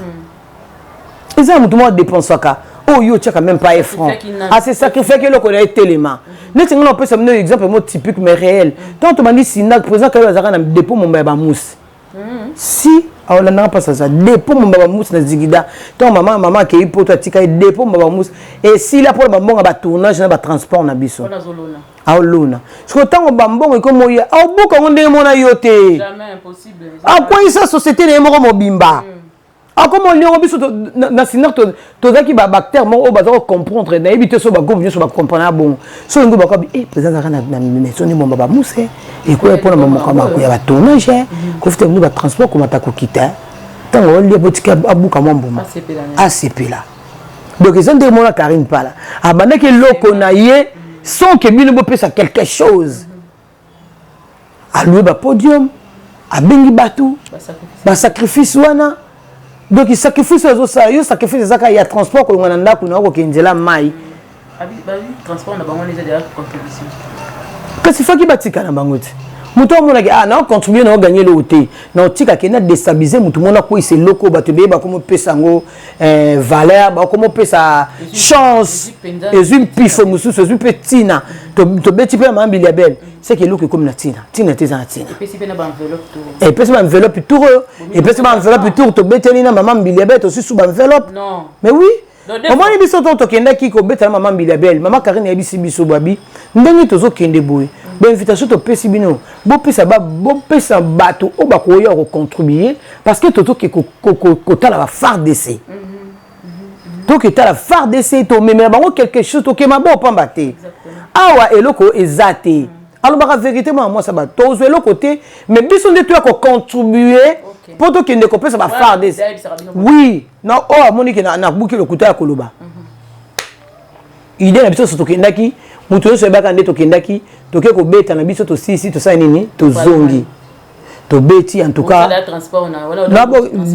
Eza na motu moko adépensaka oyo otiaka même pas un franc, ase sacrifiaki eloko na ye telema. Neti ngai na opesa bino exemple mo typique mais réel. Ntango tobandi Sinac, président Kayo azalaka na dépôt momba ya bamusi. Si aolandanga mpasi, aza dépôt momba bamusi na Zigida. Ntango mama akei poto, atika ye dépôt momba bamusi esila mpona bambongo ya batournage na batransport na biso. Aolona sikoyo ntango bambongo ekomoya, aobuka yango ndenge mona yo te, akweyisa société na ye moko mobimba. Akoma oliongo biso na sinar tozalaki ba acteur moko oyo baza ko comprendre nayebi te so ba groupe nyonso ba comprendre bongo so olingi bakobi eh président azalaka na maison ni mwamba bamuse ekoya mpona makambo ya batournage kofuta bino batransport komata kokita ntango olia botika abuka mwa mbuma asepela donc eza ndenge mona Karine Pala abandaki eloko na ye sans que bino bopesa quelque chose aloue ba podium abengi bato basacrifice wana donc sacrifice oyo azosala yo sacrifice ezaka ya transport kolonga na ndako na okokende nzela mai kasi faki batika na bango te moto amonaki ah na contribue na oganye eloko te na otika ke na destabilise moto mona akweyisa eloko bato ebeye bakomopesa yango eh, valeur bakomopesa chance ezwi mpifo mosusu ezwi mpe ntina tobeti mpe na mama biliabel seke eloko ekomi na ntina ntina te eza na ntina epesi baenveloppe tour oyo epesi baenveloppe tour tobeteli na mama mbiliabel tosusu baenveloppe mais oui omoni biso to tokendaki kobeta na mama mbiliabel mama karine ayebisi biso babi ndenge tozokende boye bainvitation topesi bino bopesa bopesa bato oyo bakoya kocontribue parce que tozoke kotala ba fardc toketala fardc tomemela bango quelque chose tokema bo pamba te awa eloko eza te alobaka verité mwana mwasi bato tozwa eloko te mais biso nde toya kocontribue mpo tokende kopesa ba fardc oui na oyo amoniki nabuki lokuta ya koloba idée na biso nyonso tokendaki moto nyonso ayebaka nde tokendaki toke kobeta na biso tosilisi tosali nini tozongi tobeti en tout cas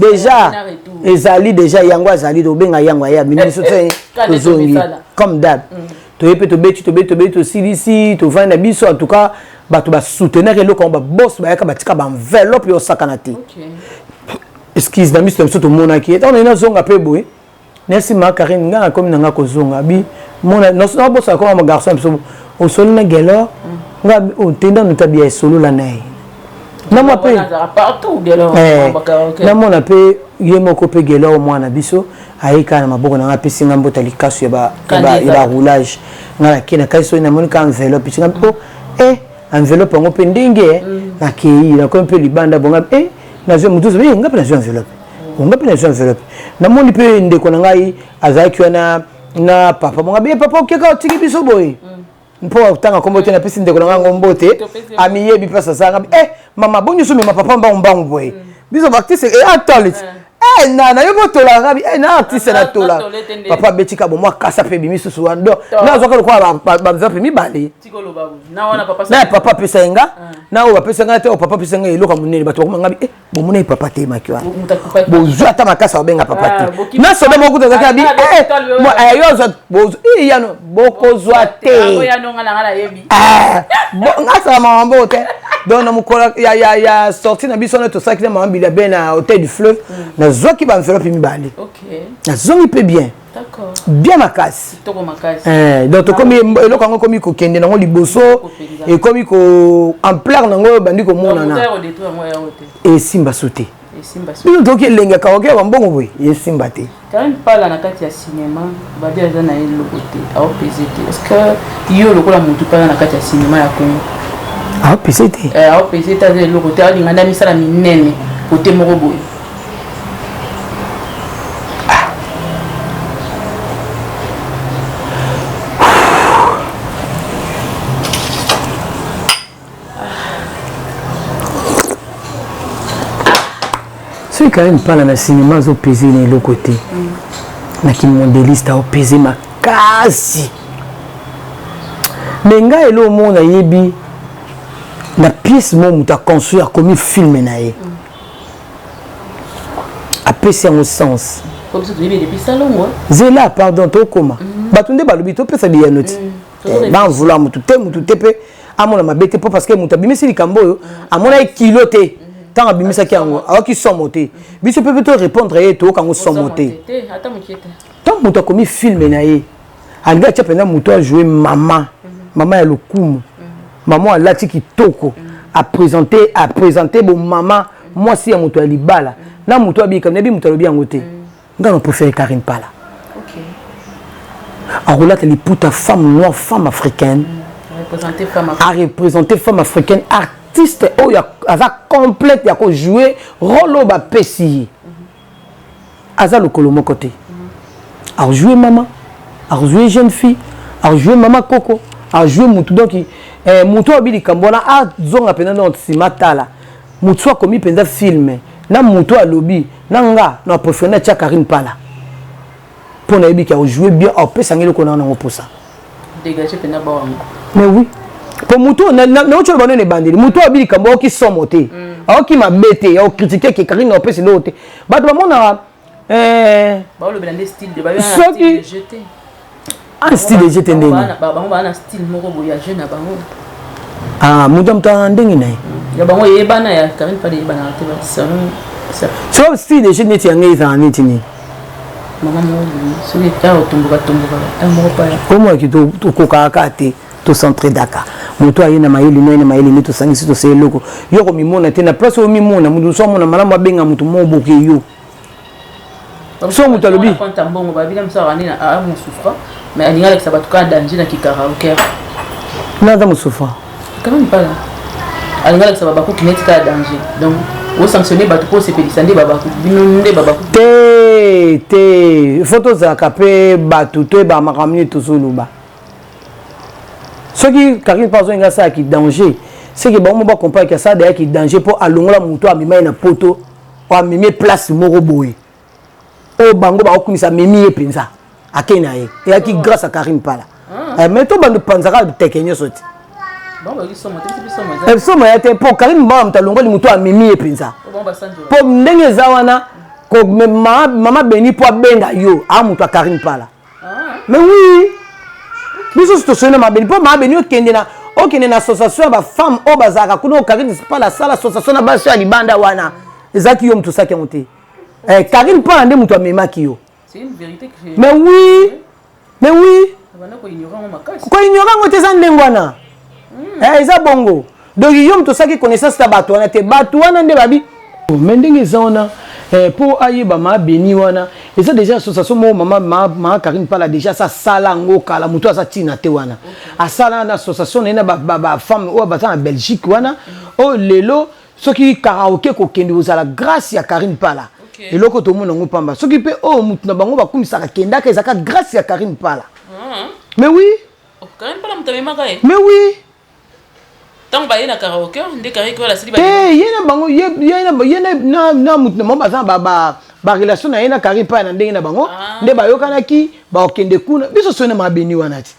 déjà ezali déjà yango azali tobenga yango aya bimi biso te tozongi comme d'hab mm. toye mpe tobeti tobeti tobeti tosilisi tovandi na biso en tout cas bato basoutenir eloko yango babos bayaka batika baenveloppe yosakana te excuse na miso na biso tomonaki ntango naye nazonga mpe boye Merci ma Karine, nga nakomi na nga kozonga bi mona nabosaka koma garçon biso osoli na Gelor nga otenda oh, notabi ya esolola na ye namona mpe eh, namona mpe ye moko mpe Gelor mwana biso aye kaka na maboko na nga apesi nga mbota likasu ya baroulage nga nake na kai soki namoni ka enveloppe nga mpo eh enveloppe yango mpe ndenge eh, mm. nakei nakomi mpe libanda bonga eh nazwi motu eh, nga mpe nazwi enveloppe nga mpe nazwi enveloppe namoni mpe ndeko na ngai azalaki wana na papa bonga be papa okeka otiki biso boye mm. mpo otanga nkombo te napesi ndeko na ngai yango mbote amiyebi mpasi azanga eh mama boni nyonso mema papa mbangu mbangu boye mm. biso baartiste e atole eh na na yo botola ngabi eh na artiste na tola papa abetika bo mwa kasa mpe ebimi susu wana donc nazwaka lokola banveloppe mibale na ya papa apesa ye nga ah. na oyo bapesa ngai te oyo papa apesa ngai eloko ya monene bato bakoma ngabi eh bomona ye papa te maki wana bozwi ata makasi akobenga papa ah, te na soda moko kuta azalaki abi eh, eh, yo azwa eh, yano bokozwa te ah, nga asala makambo te donc na mokolo ya sortie na biso wana tosalaki na mama bilia be na hotel du fleuve mm. nazwaki baenveloppe mibale nazongi mpe bien bien makasi eh, donc tokomi eloko yango ekomi kokende nango liboso ekomi ko ampleur nango ebandi komonana esimba su te bino tokoki elengi ya karaoke ya bambongo boye esimba te Karine Pala na kati ya cinema babi aza na ye eloko te aopese te est ce que yo lokola motu mpe aza na kati ya cinema ya Congo aopese te eh, aopese te aza eloko te alinga nde amisala minene kote moko boye soki Karine Mpala na cinéma azopese na eloko te na kimodeliste aopese makasi me ngai eloko moko nayebi na pièce moko moto aconstruire akomi filme na ye apesi yango sens zela pardon tokoma mhm. bato nde balobi topesa biyano ti mhm. eh, banvula motu te motu te mpe amona mabe te mpo parce que moto abimisi likambo oyo amonaki kilo te ntango abimisaki yango ayoki somo te biso mpe mpe to répondre ye toyoka yango somo te ntango moto akomi filme na ye alingi atya mpenza moto ajoue mama mama ya lokumu mama alati kitoko apresente apresente bomama mwasi ya moto ya libala na moto abika nayebi moto alobi yango te nga na préféré Karine Pala okay. akolata liputa femme noire femme africaine mm. a représenter femme africaine artiste oyo aza complète ya kojouer rôle oyo bapesi ye mm. Aza lokolo moko te. Ajoue mama, ajoue jeune fille, ajoue mama koko, ajoue mutu. Donc eh, mutu oyo likambo wana azonga mpenza donc nsima tala mutu akomi mpenza film na mutu alobi na nga na préféré na tia Karine Pala mpo nayebi ke ajoue bien, apesa ngai eloko na nango mposa. Dégage mpenza bawango. Mais oui, po mutu nauti oloba nene ebandeli, mutu oyo likambo aoki somo te, aoki mabe te, aocritiquer ke Karine apesa eloko te. Bato bamonaka Baolobela nde style de Soki jeu te. Ah, style de jeu te ndeni? Bango baa na style moko boye ya jeu na bango. Ah, mutu moto aa ndenge na ye. Ya bango eyebana, ya Karine Pala eyebanaka te selon. So style de jeu neti yango ezala neti nini? Mama moko boye, soki ta otomboka tomboka ta moko paya. Omonaki tokokaka kaka te, tocentre daka moto aye na mayele no, aye na mayele nde tosangisi, tosala eloko. Yo komimona te na place oyo mimona, moto mosu amona malamu abenga moto moko boke yo. So moto alobi compte mbongo babina mosu akandi na a mosufra, mais alingi alakisa bato kaka danger na kikaraoke. Naza mosufra. Karine Pala alingi alakisa babakuki neti kaka danger, donc osanctionne bato mpo osepelisa nde babakuki bino nde babakuki. Te te, faut tozalaka mpe bato toyebaka makambo nini tozoloba. Soki Karine mpo azolinga asalaki danger, seke bango mo bacomprendre ke asala dayaki danger mpo alongola moto amema ye na poto, amemi ye place moko boye oyo bango bakokumisa, amemi ye mpenza, akei na ye, eyaki grâce à Karine Pala. Mais to bando panzaka teke nyonso te. Somo ya te, mpo Karine Pala moto alongoli moto amemi ye mpenza, mpo ndenge eza wana mama Beni mpo abenga yo a moto ya Karine Pala. Mais oui, biso so tosoli na mabeni mpo mabeni okende na association ya bafemme oyo bazalaka kuna, oyo Karine Pala asala association na basi ya libanda wana, ezalaki yo moto osaki yango te. Karine Pala nde moto amemaki yo. Mais oui, mais oui, koignorer yango te, eza ndenge wana, eza bongo. Donc yo moto osalaki connaissance na bato wana te, bato wana nde babi. Mais ndenge eza wana, mpo ayeba ma Beni wana eza déjà association moko mama ma Karine Pala déjà asa asala yango kala. Moto aza ntina te wana asala na association na ye na bafemme oyo baza na Belgique wana, oyo lelo soki karaoke kokende kozala grâce ya Karine Pala. Eloko tomona yango pamba, soki mpe oyo motu na bango bakumisaka kendaka, ezalaka grâce ya Karine Pala. Mais oui. Mais oui. Ntango baye na karaoke nde karaoke wala asili. Te, ye na bango, ye na motu na bango baza na barelation na ye na Karine Pala na ndenge na bango nde bayokanaki bakokende kuna. Biso so na mabeni wana ti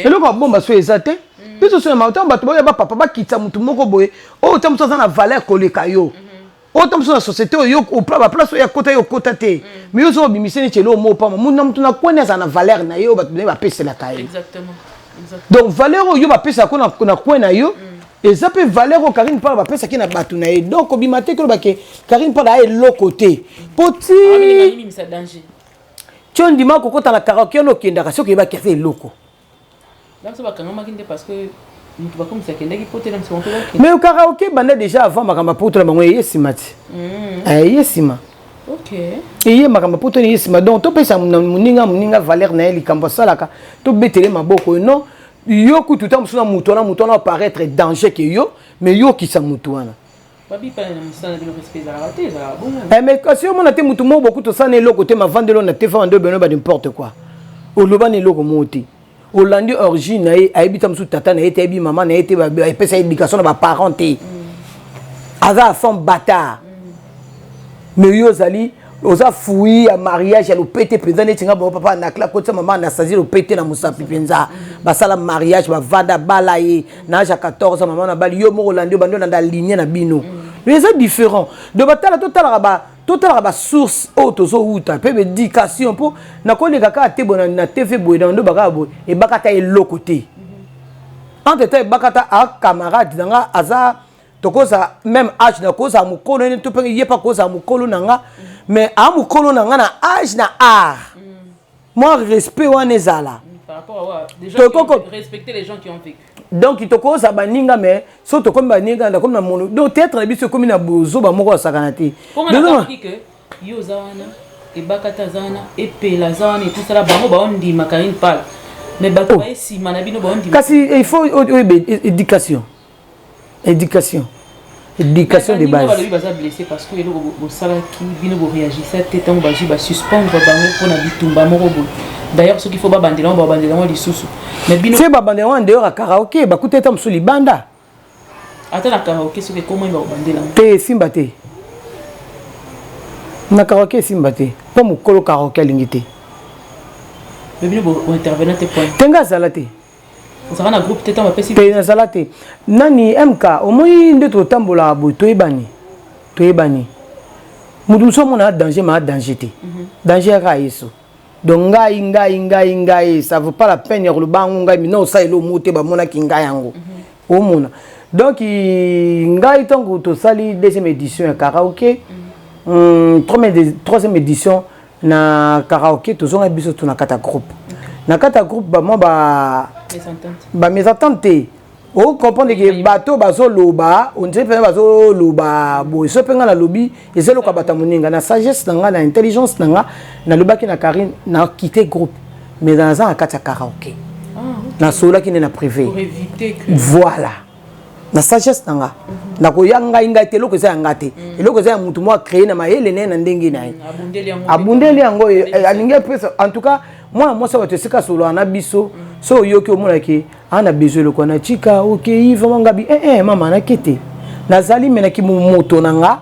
eloko babomba so eza te. Biso so na ntango bato baoya bapapa bakitisa motu moko boye oyo ta mosu aza na valeur koleka yo, oyo ta mosu na société oyo baplace oyo akota, yo okota te. Mais yo ozo obimisa neti eloko moko pamba. Na motu na kwani azala na valeur na ye oyo bato naye bapeselaka ye. Donc valeur oyo yo bapesaka na coin na yo eza mpe valeur oyo Karine Pala bapesaki na bato na ye. Donc obima te koloba ke Karine Pala aya eloko te, mpo ti ti ondima kokota na karaoke wana okendaka soki oyebaki aza eloko. Bakangamaki nde parce que moto bakomisa akendaki po te na moto. Mais karaoke banda déjà avant makambo ya poto na bango eye nsima ti eye nsima. Eye makambo ya poto eye nsima. Donc topesa moninga valeur na ye, likambo asalaka tobetele maboko. Non, yo kutu ta mosusu na motu wana, motu wana apparaître danger ke yo, mais yo okisa motu wana. Mais kasi omona te motu moko boku tosala na eloko te, mavandelo na te fanda beno ba n'importe quoi, oloba na eloko moko te, olandi origine na ye, ayebi ta mosusu tata na ye te, ayebi mama na ye te, epesa éducation na baparent te, aza enfant bâtard. Mais yo ozali oza fruit ya mariage ya lopete mpenza, neti nga bango papa Anakla akotisa mama Anastasie lopete na mosapi mpenza, basala mariage, bavanda, bala ye na age ya 14 ans, mama na bali yo moko olandi yo bandi olanda ligne na bino, mais eza différent. Donc batala, totalaka basource oyo tozowuta mpe baéducation, mpo nakoleka kaka te boye na TV boye na ndo bakaka boye ebaka ata eloko te. Entre temps ebaka ata a camarade na nga aza tokozala même âge, na kozala mokolo nene to mpe ye mpe akozala mokolo na nga, mais a mokolo na nga na âge na art, mwa respect wana ezala. Donc tokozala baninga, mais so tokomi baninga, nakomi na mono. Donc théâtre na biso ekomi na bozoba moko asakana te. Yo oza wana, ebaka te aza wana, epela aza wana, epusala bango baondima Karine Pala, mais bato baye nsima na bino baondima. Kasi il faut oyeba éducation. Éducation de base. Balobi baza blessé parce que eloko bosalaki, bino boréagissa te ntango bazwi basuspendre bango mpona bitumba moko boye. D'ailleurs, soki faut babandela yango, babandela yango lisusu, mais bino Se babandela yango en dehors ya karaoke, bakuta ata mosusu libanda. Ata na karaoke, soki ekomoi, bakobandela yango. Te, esimba te na karaoke, esimba te mpo mokolo karaoke alingi te. Mais bino bointervenir te point? Te, nga azala te. Ozalaka na groupe te ntango bapesi? Te, nazala te. Nani mk omoi nde totambolaka boye, toyebani, toyebani. Moto mosusu amona danger, ma danger te, danger yaka yeso. Donc ngai, ça vaut pas la peine ya koloba yango. Ngai mina osala eloko moko te, bamonaki ngai yango omona. Donc ngai, ntango tosali deuxième édition ya karaoke, troisième édition na karaoke, tozonga biso to na kati ya groupe, na kati ya groupe bamwa ba bamésentente te. Ocomprendre ke bato bazoloba, on dirait mpenza bazoloba boye. So mpe ngai nalobi, eza eloko ya bato ya moninga. Na sagesse na ngai, na intelligence na nga, nalobaki na Karine na quitte groupe, mais naza na kati ya karaoke, nasololaki nde na privé. Voilà, na sagesse na nga, nakoya ngai ngai te. Eloko eza ya nga te, eloko eza ya motu moko acréé na mayele na ye, na ndenge na ye, abundeli yango, alingi apesa. En tout cas, mwana mwasi bato esika asololaka na biso, so oyoki, omonaki ana besoin eloko wana, tika okei vraiment. Ngabi mama nake te, nazali menaki moto na nga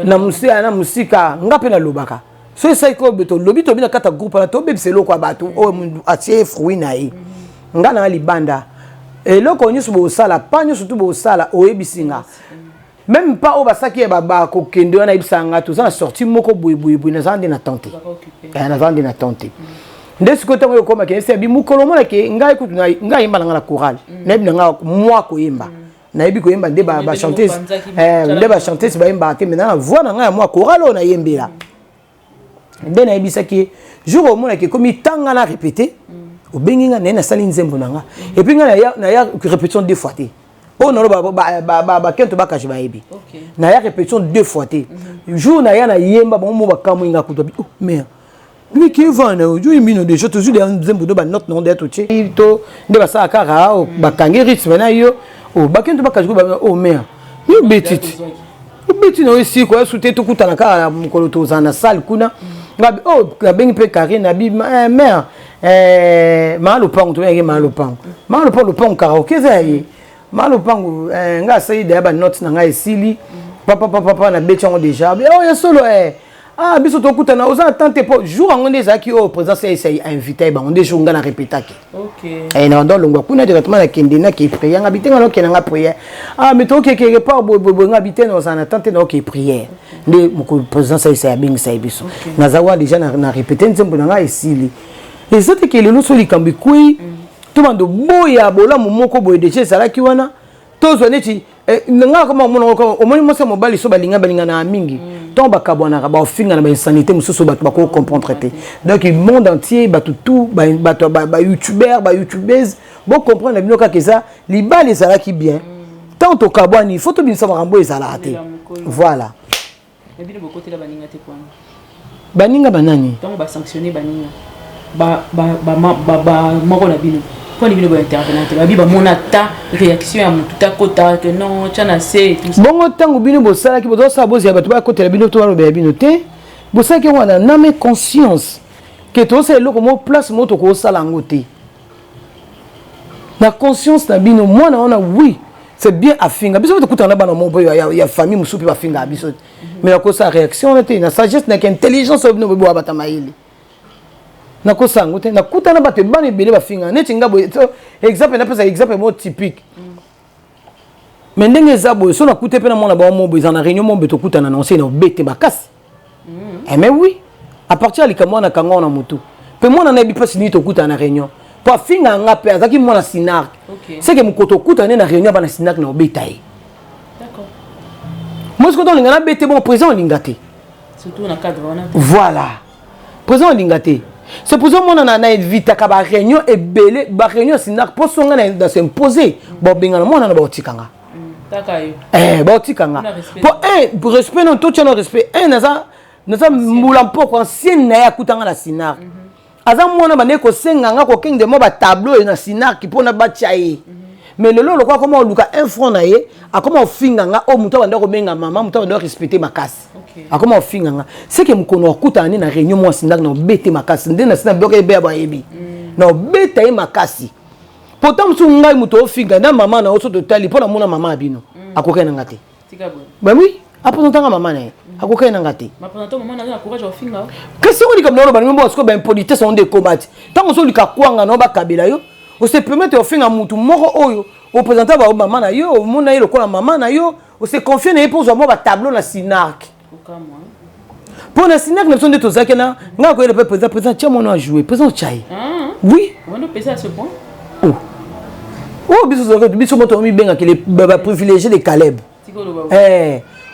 na mosika, na mosika. Nga mpe nalobaka so esali koyo, tolobi, tobi na kati ya groupe wana, tobebisa eloko ya bato oyo atie fruit na ye. Nga na libanda, eloko nyonso bosala pa nyonso tu bosala, oyebisi nga même pas. Oyo basaki ya bakokende wana, ayebisaka nga toza na sortie moko boye boye boye. Naza nde na temps te, naza nde na temps te. Nde sikoyo ntango oyo okomaki esi abi mokolo omonaki ngai kutu ngai ayemba na ngai na chorale, nayebi na ngai mwa koyemba, nayebi koyemba nde bachanteuse, nde bachanteuse bayembaka te. Maintenant, na voix na ngai ya mwa chorale oyo nayembela, nde nayebisaki ye jour omonaki ekomi ntanga na répété, obengi nga naye, nasali nzembo na nga. Et puis ngai naya répétition deux fois te. Oyo naloba, bakento bakage bayebi, naya répétition deux fois te. Jour naya, nayemba, bango mo bakamwi nga kutu oh mare miki vana ojoyimbi no déjà, tozwi deya nzembo do banote nango deya, totie to nde basala kaka, bakangi rythme na yo. Bakento bakage oh mare, mi obeti te, obeti na yo esiko ya su te. Tokutana kaka na mokolo tozala na salle kuna. Ngabi oh, nabengi mpe Karine, nabi mare maa lopango, tobengaki maa lopango, maa lopango, lopango karaoke eza ya ye, maa lopango. Ngai asali deya banote na ngai, esili papapapapa, nabeti yango déjà. Oh, ya solo, ah, biso tokutana, oza na temps te. Po jour yango nde ezalaki oyo présence ya esai invité bango, nde jour ngai na répétaki na bando alongwa kuna directement, nakende nake prière. Nga bitenga nakende nga prière. Ah, mais tokeke part boye boye boye. Nga bite na ozala na temps te, naoke prière. Nde mokolo présidence ayesa abengisa ye biso, naza wana déjà na répété nzembo na ngai, esili. Eza te ke lelo so likambo ekwei, to bando boya bolamu moko boye déjà ezalaki wana. Tozwa neti nga kama omona, omoni mwasi ya mobali so balinga, balingana mingi, ntango bakabwanaka, baofinga na bainsanité mosusu, bato bako comprendre te. Donc monde entier, bato tout, bato bayoutubeur, bayoutubeuse, bocomprendre na bino kaka eza libala ezalaki bien. Ntango tokabwani, faut tobimisa makambo oyo ezalaka te. Voilà. Bino bokotela baninga te pwana? Baninga banani? Ntango basanctionne baninga moko na bino, mponi bino bointervenant te? Babi bamona ata réaction ya motu takota ke non, tya na se. Bongo ntango bino bosalaki, bozosala, bozela bato bakotela bino to balobela bino te. Bosalaki yango wana na âme conscience ke tozosala eloko moko, place moko tokosala yango te na conscience na bino. Mwana wana, oui, c'est bien, afinga biso mpe tokutana na bana moko mpe ya famille mosusu mpe bafingaka biso, mais nakosala réaction wana te. Na sagesse naki, intelligence oyo bino boyeboya bata mayele, nakosala yango te. Nakutana bato ebana ebele bafingaka neti nga boye. Exemple, napesa exemple moko typique, mais ndenge eza boye, so nakute mpe na mwana bango mo boye, eza na réunion mo boye, tokutana na onsei na obete makasi. Eh mais oui, à partir ya likambo wana, kanga wana motu mpe mwana nayebi mpasi nini. Tokutana na réunion mpo afinga nga mpe azalaki mwana sinark, seke mokolo tokutana nde na réunion ya bana sinark, na obeta ye. Moi sikoyo tolinga nabete bongo, président olinga te. Voilà, président olinga te. C'est pour ça mona na évitaka baréunion ebele, baréunion ya sinark, mpo so nga na s'impose, babengana mwana na baotikanga, baotikanga po un respect non, totia no respect un. Naza mbula mpoko ancienne na ye, akutanga na sinark, aza mwana bande kosenga nga kokende mwa batableau na sinark mpona batya ye. Mais lelo lokola akoma oluka un franc na ye, akoma ofinga nga oyo moto abanda kobenga mama, moto abanda respecte makasi, akoma ofinga nga. Seke mokolo akutana nde na réunion, mwasi ndako na obete makasi nde na sina biloko ebeya bayebi na obeta ye makasi. Pourtant mosusu ngai moto ofinga na mama na yo, so totali mpo namona mama ya bino akokaki na nga te. Ben oui, apresentanga mama na ye, akokaki na nga te. Kasi yango likambo na oloba ningo sikoyo, baimpolitesse yango nde ekoma ti ntango ozolika kwanga na yo, bakabela yo, ose permettre ofinga mutu moko oyo opresenta ba mama na yo, omona ye lokola mama na yo, ose confie na ye mpo ozwa mwa batableau na Sinark. Mpo na Sinark na biso nde tozalaki na ngai koyela mpe président, président tia mwana ajoue, président otya ye. Oui, oh oyo biso tozalaki, biso moto mibengaki baprivilégié de Caleb.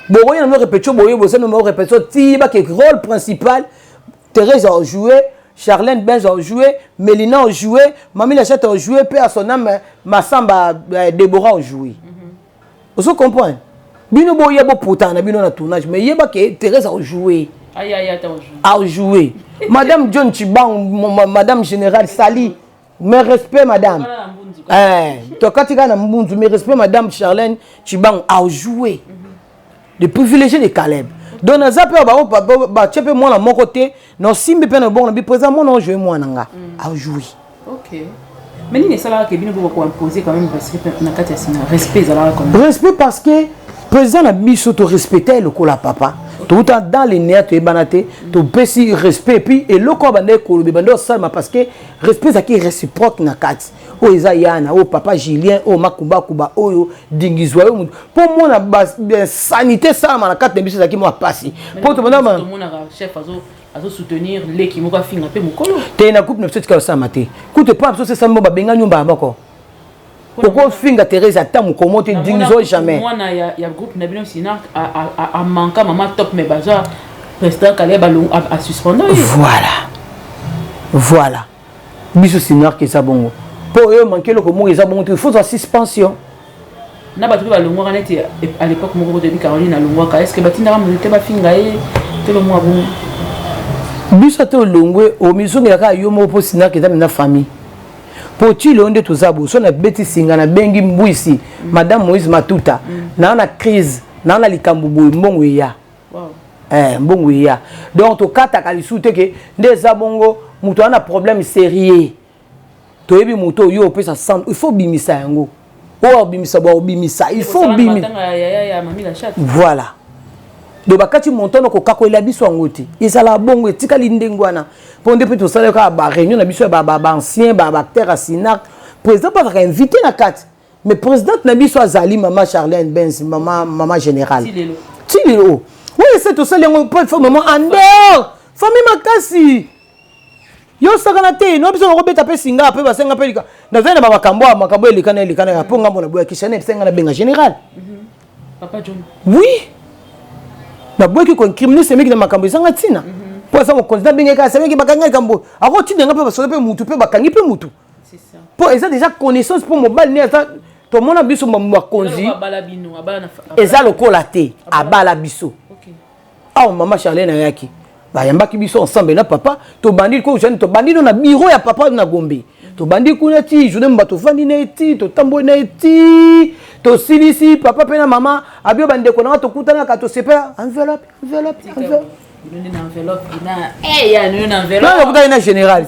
Bokoya na no répétition boye, bosali no répétition ti bake rôle principal. Thérèse a joué, Charlène Benz a joué, Mélina a joué, Mami Lachette a joué, pe à son âme, Massamba Déborah a joué. Ozo comprendre? Bino boya bopotana na bino na tournage, mais yeba ke Thérèse a joué. A joué. Madame John Chibang, Madame Générale Sali, mes respects madame. Tokati kaka na mbunzu, mes respects madame Charlène Chibang a joué. Le privilégié de Caleb. Donc naza mpe bango batie mpe mwana moko te na osimbi mpe na bongo na bi président mwana ojoue mwana nga ajoue. Ok, mais nini esalaka ke bino boka koimpose quand même respect na kati ya nsima? Respect ezalaka quand même? Respect parce que président na biso torespecte ye lokola papa. Touta dans le néa, toyebana te, topesi respect. Et puis eloko oyo banda ekolobi banda osalema parce que respect ezalaki réciproque na kati. Oyo eza yana, oyo papa Julien, oyo Makubakuba, oyo Dingizwa, oyo motu mpo mona sanité esalama na kati na biso ezalaki mwa pasi mpo tobanda. Tomonaka chef azosoutenir leki moko afinga mpe mokolo. Te, na groupe na biso etikala osalama te. Kutu epa na biso sesami mo babengani yo mbala moko, okofinga Thérèse ata mokomo te, Dingizwa jamais. Mwana ya groupe na bino Sinark amanka mama top, mais bazwa président Caleb asuspendre ye. Voilà, biso Sinark eza bongo mpo oyo manke eloko moko eza bongo te, il faut zwa suspension. Na bato mpe balongwaka neti à l'époque moko toyebi Caroline alongwaka, est ce que batindaka moto te bafinga ye to lomwa bongo? Biso ate olongwe, omizongela kaka yo moko mpo Sinark eza mena famille. Mpo ti lelo nde toza boye, so nabeti singa, nabengi mbwisi madame Moïse Matuta, naa na crise, naa na likambo boye, mbongo eya. Mbongo eya. Donc tokataka lisusu te ke nde eza bongo. Moto aza na problème sérieux, toyebi moto oyo opesa 100, il faut obimisa yango, oyo obimisa bwa obimisa, il faut obimisa. Voilà, donc bakati montant kokakolela biso yango te, ezalaka bongo, etikali ndenge wana. Mpo nde mpe tosala kaka baréunion na biso ya baancien baacteur ya Sinark, président mpe azalaka invité na kati. Mais présidente na biso azali mama Charlène Benz, mama générale ti lelo oyo ese tosali yango mpo mama en dehors famille makasi. Yo osakana te no biso nakobeta mpe singa mpe basenga mpe lika nazali na bamakambo ya makambo elekana elekana ya mpo ngambo na boyaki chane esenga nabenga général. Papa John. Oui, naboyaki koincrimine semeki na makambo ezanga ntina mpo aza mokonzi. Nabengaki asemeki, bakangi likambo, akotinda nga mpe basoda mpe mutu mpe bakangi mpe mutu mpo eza déjà connaissance mpo mobali ne aza tomona biso bakonzi. Eza lokola te abala biso awa. Mama Charlene ayaki, bayambaki biso ensemble na papa. Tobandi ko tobandi no na bureau ya papa na Gombe, tobandi kuna ti journée moba, tovandi na ye ti totamboli na ye ti tosilisi. Papa mpe na mama abio bandeko nanga, tokutanaka, tosepela, enveloppe, enveloppe, enveloppe. Okutaki na général,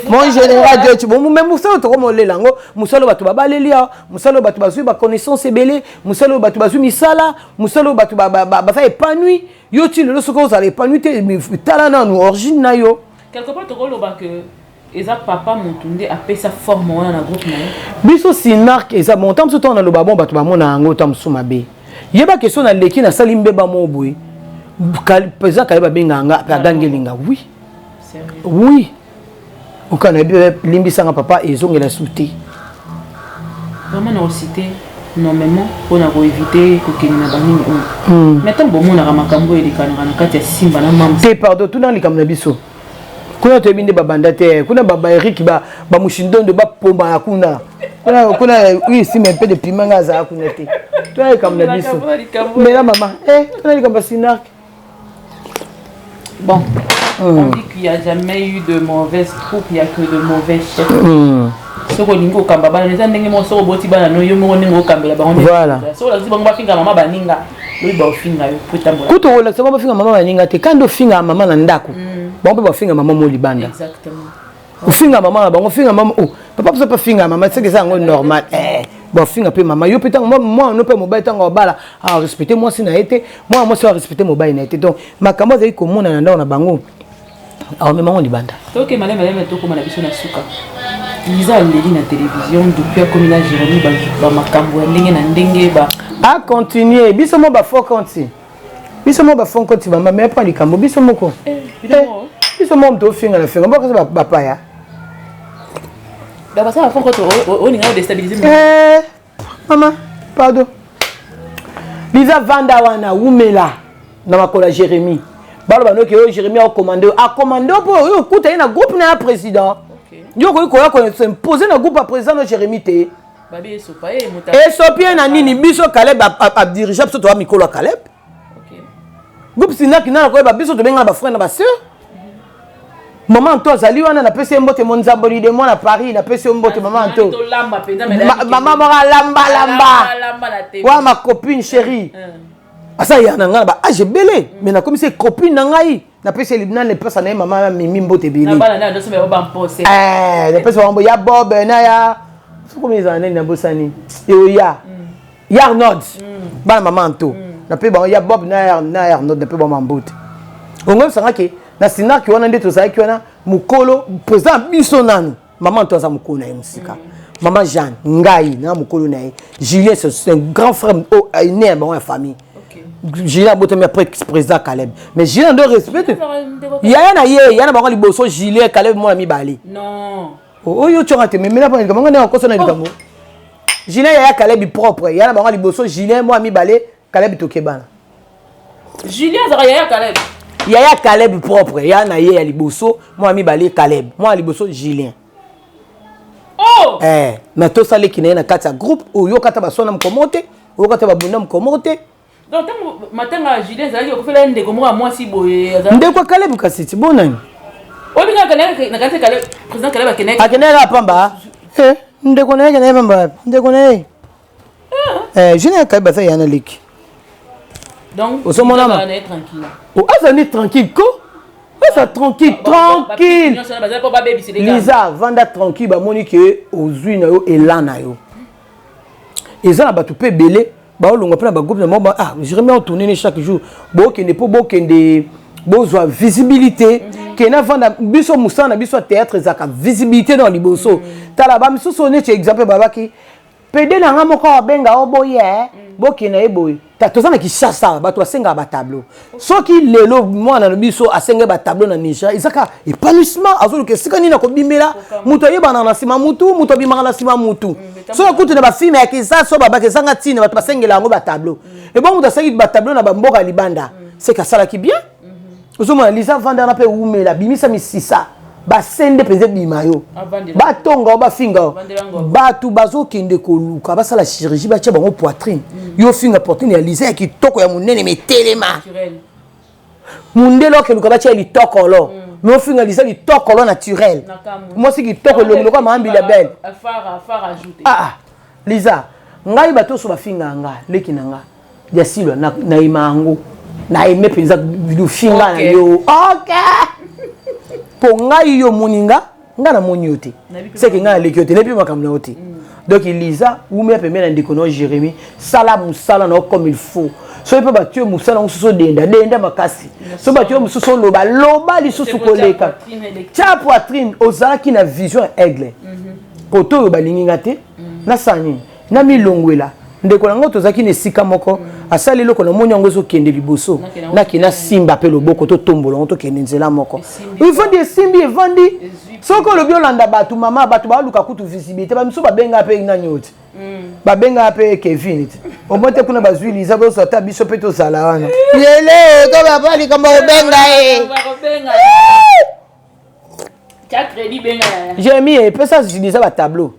mon général Dieu. Bon, mais mosala tokomolela yango, mosala oyo bato babaleli awa, mosala oyo bato bazwi baconnaissance ebele, mosala oyo bato bazwi misala, mosala oyo bato baza épanoui. Yo ti lelo soki ozala épanoui te, tala nanu origine na yo. Quelque part tokoloba que eza papa motu nde apesa forme wana na groupe na ye. Biso Sinark eza bon. Ntango mosusu ntango naloba bon, bato bamona yango ta mosusu mabe. Yeba question, naleki nasali mbeba moko boye, président Kaye babengaka nga mpe agangelinga. Oui, oka nayebi, limbisanga papa, ezongela su te. Vraiment, na osite normalement mpona koevite kokende na banini oyo, mais ntango bomonaka makambo oyo elekanaka na kati ya Simba na mama. Te, pardon, tuna likambo na biso kuna, toyebi nde babanda te kuna, baErik bamushindondo bapombaka kuna kuna kuna. Oui, Simba mpe de piment nga azala kuna te. Tuna likambo na biso mela mama, tuna likambo ya Sinark. Bon, on dit qu'il n'y a jamais eu de mauvaise troupe, il n'y a que de mauvais chefs. Soki olingi kokamba bana, eza ndenge moko. Soki oboti bana no yo moko, ndenge okambela bango. Voilà. Soki olakisi bango bafinga mama baninga, lobi baofinga yo po etambola. Kutu olakisa bango bafinga mama baninga te. Kandi ofinga mama na ndako, bango mpe bafinga mama mo libanda. Exactement. Ofinga mama na bango, ofinga mama o papa biso mpe afinga mama, seke eza yango normal. Bafinga mpe mama yo mpe. Ntango mwana no mpe mobali, ntango abala, arespecte mwasi na ye te, mwana mwasi arespecte mobali na ye te. Donc makambo azali komona na ndako na bango, aomema ngo libanda. Toke maleme maleme, tokóma na biso na suka. Liza aleli na télévision depuis akomi na Jérémi, bamakambo ya ndenge na ndenge ba Acontinue. Biso mo bafaux compte, biso mo bafaux compte, mama, mais apa likambo biso moko. Biso mo moto ofinga na finga mboka bapaya. Basala bafaux compte, oninga odéstabiliser. Mama, pardon. Liza, vanda wana, wumela na makolo ya Jérémi. Baloba noki oyo Jérémi akomande oyo, akomande mpo oyo okuta ye na groupe na ya président. Yo okoki koya koimpose na groupe ya président no Jérémi te. Esopi ye na nini? Biso Caleb adirige biso, toya mikolo ya Caleb. Groupe sinaki nana koyeba biso, tobengana bafrère na basœur. Mama Anto azali wana, napesi ye mbote. Monzamboli de moi na Paris, napesi yo mbote, mama Anto. Mama moko alambalamba wa ma copine chérie, aza ya na ngai na baage ebele, mais nakomisi copine na ngai. Napesi ye nani, epesa na ye mama Mimi mbote ebele. Napesi bango ya Bob na ya sokomi ezala nani, nabosani eoya ya Arnold. Bana mama Anto, nape bango ya Bob na Arnold, nape bango mambote. Ongoyebisanga ke na sinaki wana nde tozalaki wana, mokolo président biso nanu, mama Anto aza mokolo na ye mosika, mama Jeanne, ngai na mokolo na ye. Julien, c'est un grand frère aîné ya bango ya famille. Julien abotami après président Caleb, mais Julien ndo respecte yaya na ye, ya na bango liboso. Julien, Caleb mwana mibale oyo tyonga te, memela mpo na likambo nga ndenge akosa na likambo. Julien yaya Caleb propre, ya na bango liboso. Julien mwana mibale, Caleb tokebana. Julien azalaka yaya Caleb? Yaya Caleb propre, ya na ye ya liboso, mwana mibale Caleb, mwana liboso Julien. Oh! Mais tosaleki na ye na kati ya groupe. Oyoka ata baswana mokomo te, oyoka ata babunda mokomo te. Donc ntango matanga ya Julien ezalaki, okofela ye ndeko moko ya mwasi boye? Ndeko ya Caleb, kasi ti bonani. Obingaka na kati Caleb, président Caleb akendaki. Akendaki kaka pamba. Ndeko na ye akendaki pamba, ndeko na ye Julien ya Caleb aza ya na leki. Donc ozomonama aza nde tranquille ko, aza tranquille, tranquille. Liza, vanda tranquille. Bamoni ke ozwi na yo elan na yo, eza na bato mpe ebele baolongwa mpe na bagroupe na bango. Ah, Jérémi aotourne ne chaque jour, bokende mpo bokende bozwa visibilité. Ke navanda biso, mosala na biso ya théâtre ezalaka visibilité na liboso. Tala bamisusu neti exemple babaki pede na nga moko abenga o boye, bokende ye boye. Toza na Kinshasa, bato basengaka batableau. Soki lelo mwana na biso asenge batableau na Niger, eza kaka épanouissement. Azoluka esika nini akobimela. Moto ayebana na nsima mutu, moto abimaka na nsima mutu. Soki akuti na bafilme ya Kinshasa oyo babaki ezanga ntina, bato basengela yango batableau. Ebongo moto asengi batableau na bamboka ya libanda, seke asalaki bien. Ozomona Liza, vanda wana mpe wumela, bimisa misisa, basende mpenza ebima yo, batonga yo, bafinga yo. Bato bazokende koluka basala chirurgie, batia bango poitrine. Yo finga poitrine ya Liza ya kitoko ya monene, metelema mundele okeluka batia litokolo. Me ofinga Liza litokolo naturel, mwasi kitoko, elongi lokola maambili ya bele. Ah, Liza, ngai bato nyonso bafinga nga, leki na nga ya Silwa, nayema yango, nayeme mpenza lufinga na yo. Ok, mpo ngai yo omoni nga, ngai namoni yo te, seke ngai naleki yo te, nayebi makambo na yo te. Donc Liza, wumela pembeni na ndeko na yo Jérémi. Sala mosala na yo comme il faut. Soki mpe bato yo mosala yango mosusu, odenda denda makasi. Soki bato yo mosusu, oloba loba lisusu koleka, tia poitrine. Ozalaki na vision ya aigle. Kote oyo balingi nga te, nasala nini? Na milongwela ndeko na ngo, tozalaki na esika moko, asali eloko, namoni yango ezokende liboso, nake nasimba mpe loboko, totombola yango, tokende nzela moko. Evandi, esimbi, evandi. Soki olobi olanda bato, mama, bato baluka kutu visibilité. Bamisu babenga mpe nani oti, babengaka mpe Kevin ti omoi te kuna bazwi Liza, bozwa ata biso mpe tozala wana lelo to bapa likambo kobenga ye. Jérémi epesa Liza batableau,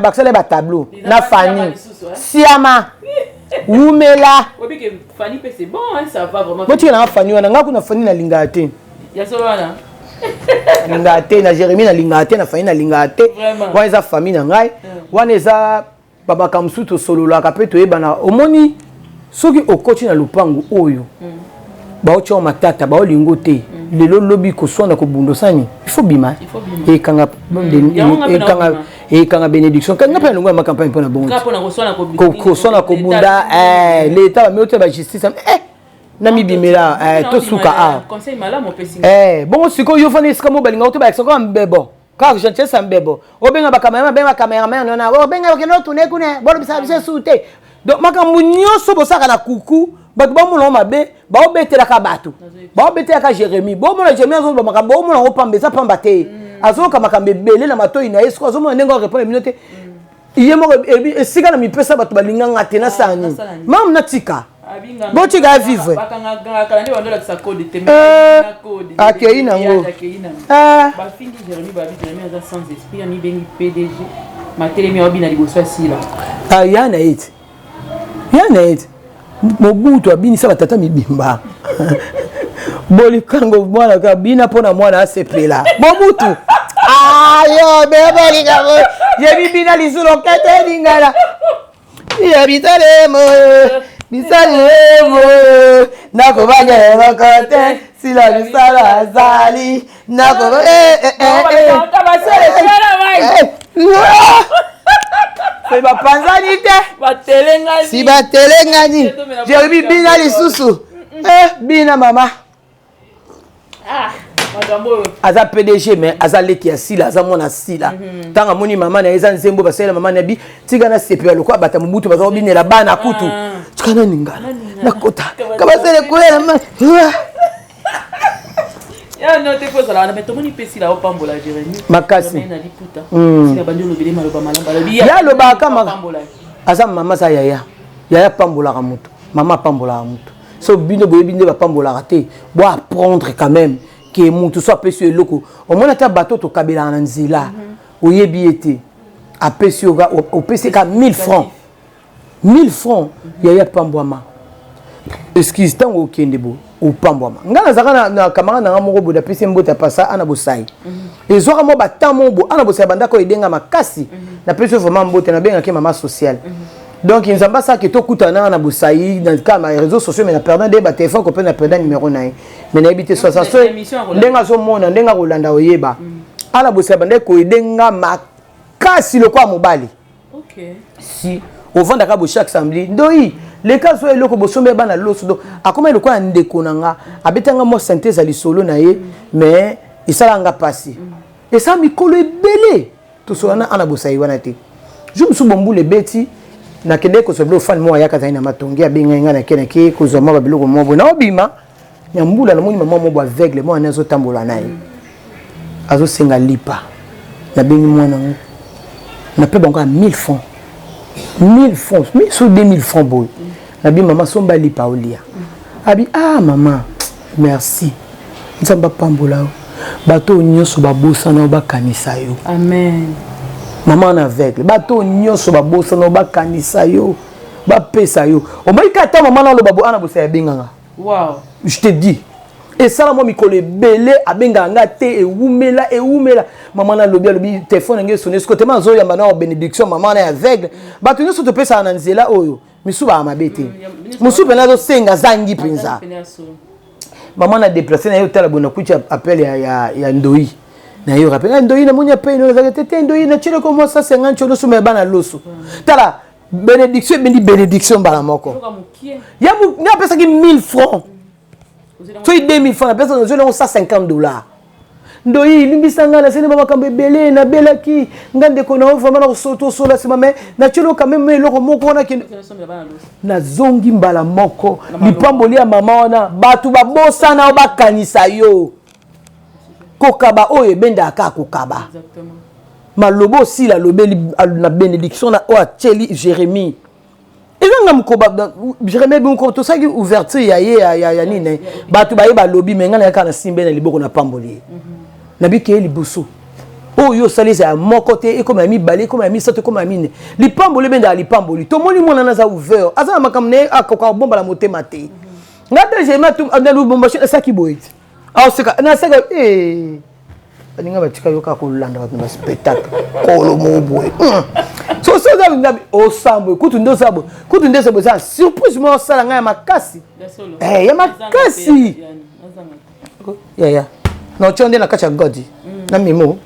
bakisala ye batableau na Fani Siama. Wumela, botika nanga Fani wana. Nga kuna Fani nalingaka te. Nalingaka te na Jérémie, nalingaka te na Fani, nalingaka te. Wana eza famille na ngai, wana eza bamakambo mosusu tosololaka mpe toyebana. Omoni, soki okoti na lopango oyo, baotya matata, baolingo te. Lelo lobi koswana, kobunda, osani, il faut bima. Ekanga, ekanga, ekanga bénédiction. Nga mpe nalongo ya macampagne mpo na bongo, koswana, kobunda, leta bameo te, bajustice na mibimela, tosuka awa. Bongo sikoyo yo fana esika mo balingaka te, balakisa kaka mbebo, kaka gentillesse ya mbebo. Obenga bacaméraman, benga bacaméraman wana, obenga, okende otune kuna, bolobisa biso esu te. Donc makambo nyonso bosalaka na kuku, bato bamona mabe, baobetelaka bato, baobetelaka Jérémie. Bomona Jérémie azoloba makambo, bomona yango pamba, eza pamba te. Azoyoka makambo ebele na matoi na ye. Siko azomona ndenge arépondre bino te. Ye moko esika na mipesa, bato balinganga te, nasala nini? Mamu natika, botika ya vivre. Akei nango. Bafingi Jérémie, babi Jérémie aza sans esprit, amibengi PDG, matelemi aobina liboso ya Sila. Ya na ye te, ya na ye te. Mobutu abinisa batata mibimba. Bolikango mwana kabina mpo na mwana asepela. Mobutu ayo bebolikango yebi bina lisusu lokete elingala ya bisalemo, bisalemo nakobanga eloko te. Sila misala azali nakoba. Se bapanzani te, si batelengani. Jérémie, bina lisusu, bina mama. Aza PDG, mais aza leki ya Sila, aza mwana Sila. Ntango amoni mama na ye, eza nzembo basalela mama na bi, tika nasepela lokola bata Mobutu baza kobinela bana kutu. Tika naningana, nakota kabasele kulela ma. Ya no te, po ezala wana. Mais tomoni mpe Sila opambola Jérémie. Makasi. Na liputa Sila bandi olobele maloba malamu, alobi. Ye alobaka aza mama, aza yaya. Yaya apambolaka moto, mama apambolaka moto. So bino boyebi nde bapambolaka te. Bo apprendre quand même ke motu so apesi yo eloko, omoni ata bato tokabelaka na nzela, oyebi ye te, apesi yo, opesi ka 1000 francs, 1000 francs, yaya pambwama. Excuse, ntango okende bo opambwama. Ngai nazalaka na camarade nanga moko boye, napesi mbote ya pasa ana bosai. Ezwaka mwa batemps moko boye, ana bosai bandako edenga makasi. Napesi yo vraiment mbote, nabengaki mama sociale. Donc Nzambe asalaki tokutana nanga na bosai na kaka na réseaux sociaux, mais na perdant nde batelefone kope, na perdant numéro na ye, mais nayebi te sosa so ndenge azomona, ndenge akolanda oyeba. Ana bosai bandaki koedenga makasi lokola mobali. Si ovandaka bo chaque samedi, ndoi leka azwa eloko bosombi ya bana loso. Donc akoma lokola ya ndeko na nga. Abetanga mwa synthèse ya lisolo na ye, mais esalaka nga mpasi. Esala mikolo ebele tosola na ana bosai wana te. Jour mosusu bombula ebeti, nakende kozwa biloko. Fani moko ayaka, azali na matongi, abengai ngai, nake, nake kozwa mwa babiloko moko boye. Naobima na mbula, namoni mama moko aveugle, mwana azotambola na ye, azosenga lipa. Nabengi mwana yango, nape bango ya 1000 francs, 1000 francs, 1000 so 2000 francs boye. Nabi: "Mama, somba lipa olia." Abi: "Ah mama, merci, Nzambe apambola yo. Bato oyo nyonso babosana yo, bakanisa yo." Amen. Mama na aveugle, bato oyo nyonso babosana yo, bakanisa yo, bapesa yo. Omoi ka ata mama na aloba bo ana bosaya, abenganga. Je te dis, esala mwa mikolo ebele abengaka nga te. Ewumela, ewumela. Mama nalobi, alobi telefone yango esone siko tema, azoyamba na bénédiction. Mama na ya aveugle, bato nyonso topesaka na nzela oyo, misu baka mabe te, mosusu mpena azosenga, azangi mpenza. Mama na déplace na ye, otala boye, nakuti appel ya ndoi na ye. Rappel ndoi, namoni appel nazalaki te te. Ndoi, natieleko mwa 150 oyo osomba ya bana loso. Tala bénédiction ebendi bénédiction mbala moko. Ya nde apesaki 1000 francs, soki 2000 francs napesa, nazwi yango 150 $. Ndoi, limbisa ngai, nasali ba makambo ebele, nabelaki nga ndeko na yo vraiment, nakosotosola nsima, mais natieli quand même eloko moko wana. Kende, nazongi mbala moko lipamboli ya mama wana. Bato babosana yo, bakanisa yo. Kokaba oyo ebendaka kaka kokaba. Maloba osila alobeli na bénédiction na oyo atieli Jérémie, ezanga mokoba. Jérémie moko tosalaki ouverture ya ye ya nini, bato baye balobi, me ngai nayaka na simbe na liboko, na pamboli ye. Nabiki ye liboso oyo osali eza ya moko te, ekoma ya mibale, ekoma ya misato, ekoma ya mine. Lipamboli ebendaka lipamboli. Tomoni mwana na aza ouvert, aza na makambo na ye, akoka kobombala motema te. Ngai te, Jérémie na Lubumbashi esalaki boye te. Aoseka naseka eh. Baninga batika yo kaka kolanda bato na baspectacle kolo moko boye. So so oza nzambe osambwe kutu nde oza boye kutu nde oza boye surprise moko osala ngai ya makasi eh, ya makasi yaya na otya nde na kati ya godi mm. na memo mm.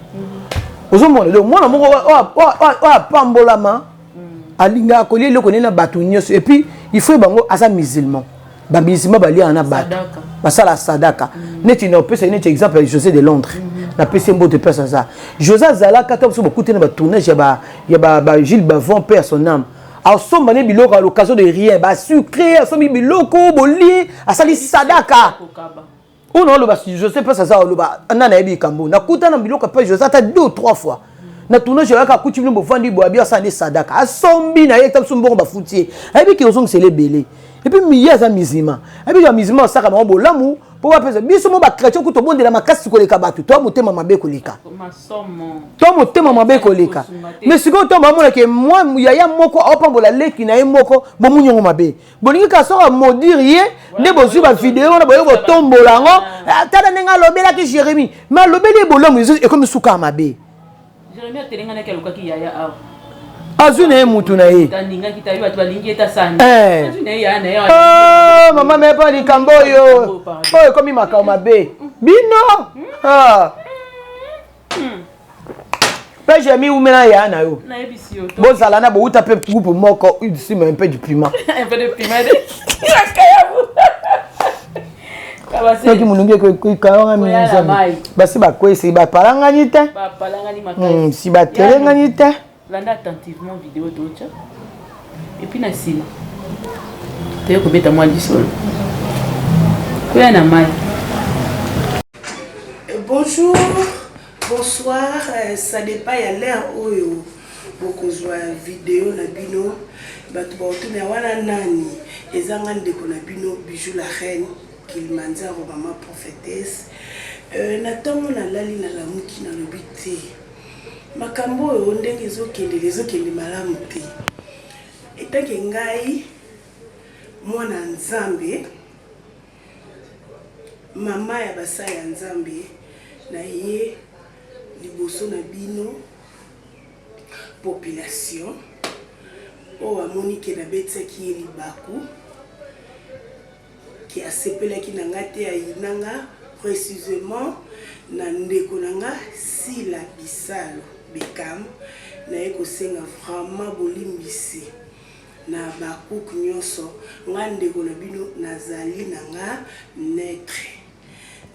ozomona donc mwana moko oyo apambolama mm. alingaka kolia eloko nde na bato nyonso et puis il faut bango aza musulman bamusulman baliaka na bato basala sadaka mm. neti na opesa neti exemple ya José de Londres mm -hmm. napesi mbote place aza José azalaka ta biso bokutani ba tournage ya ba, ya ba, ba Gilles Bavon mpe ya son âme asomba ne biloko à l'occasion de rien basucre asombi biloko bolie asali sadaka oyo na oloba José place aza oloba nani ayebi likambo nakutana biloko mpe José ata deux ou trois fois na tournage oyaka akuti bino bovandi boye abi asala nde sadaka asombi na ye ta biso mbongo bafuti ye ayebi ke ozongisela ebele epuis miye aza mizima ayebi ke bamizima basaka bango bolamu mpo bapesa biso mo bachrétien kutu tobondela makasi koleka bato toa motema mabe koleka to motema mabe koleka mais sikoyo ntango bamonake mwa yaya moko aopambola leki na ye moko bomunyongo mabe bolingi kaka soki amodire ye nde bozwi bavideo wana boye kotombola yango ah, tala ndenge alobelaki Jérémie mais alobeli ye bolamu ekomi suka ya mabe azwi na ye mutu na ye eh. oh, mama mepa likambo oyo oyo ekomi makambo mabe bino ah. Mpe Jérémie umela ya na yo bozala na bowuta mpe groupe moko udisima un peu du piment soki molungi ekokanga mingi basi bakwesi bapalangani te hmm, si batelengani te landa attentivement video totya et puis na nsima toye kobeta mwa lisolo koya na mai. Bonjour, bonsoir, euh, ça dépend ya l'heure oyo bokozwa video na bino bato bakotuna wana nani eza nga ndeko na bino Bijou la reine Kilimanjaro mama prophétesse euh, na ntongo nalali nalamuki nalobi te makambo oyo ndenge ezokendele ezokende malamu te etake ngai mwana Nzambe mama ya basali ya Nzambe na ye liboso na bino population oyo amoni ke nabetisaki ye libaku ke asepelaki na nga te ayina nga précisément na ndeko na nga Sila Bisalo Bekam naye kosenga vraiment bolimbisi na ba cook nyonso nga ndeko na bino nazali na nga neutre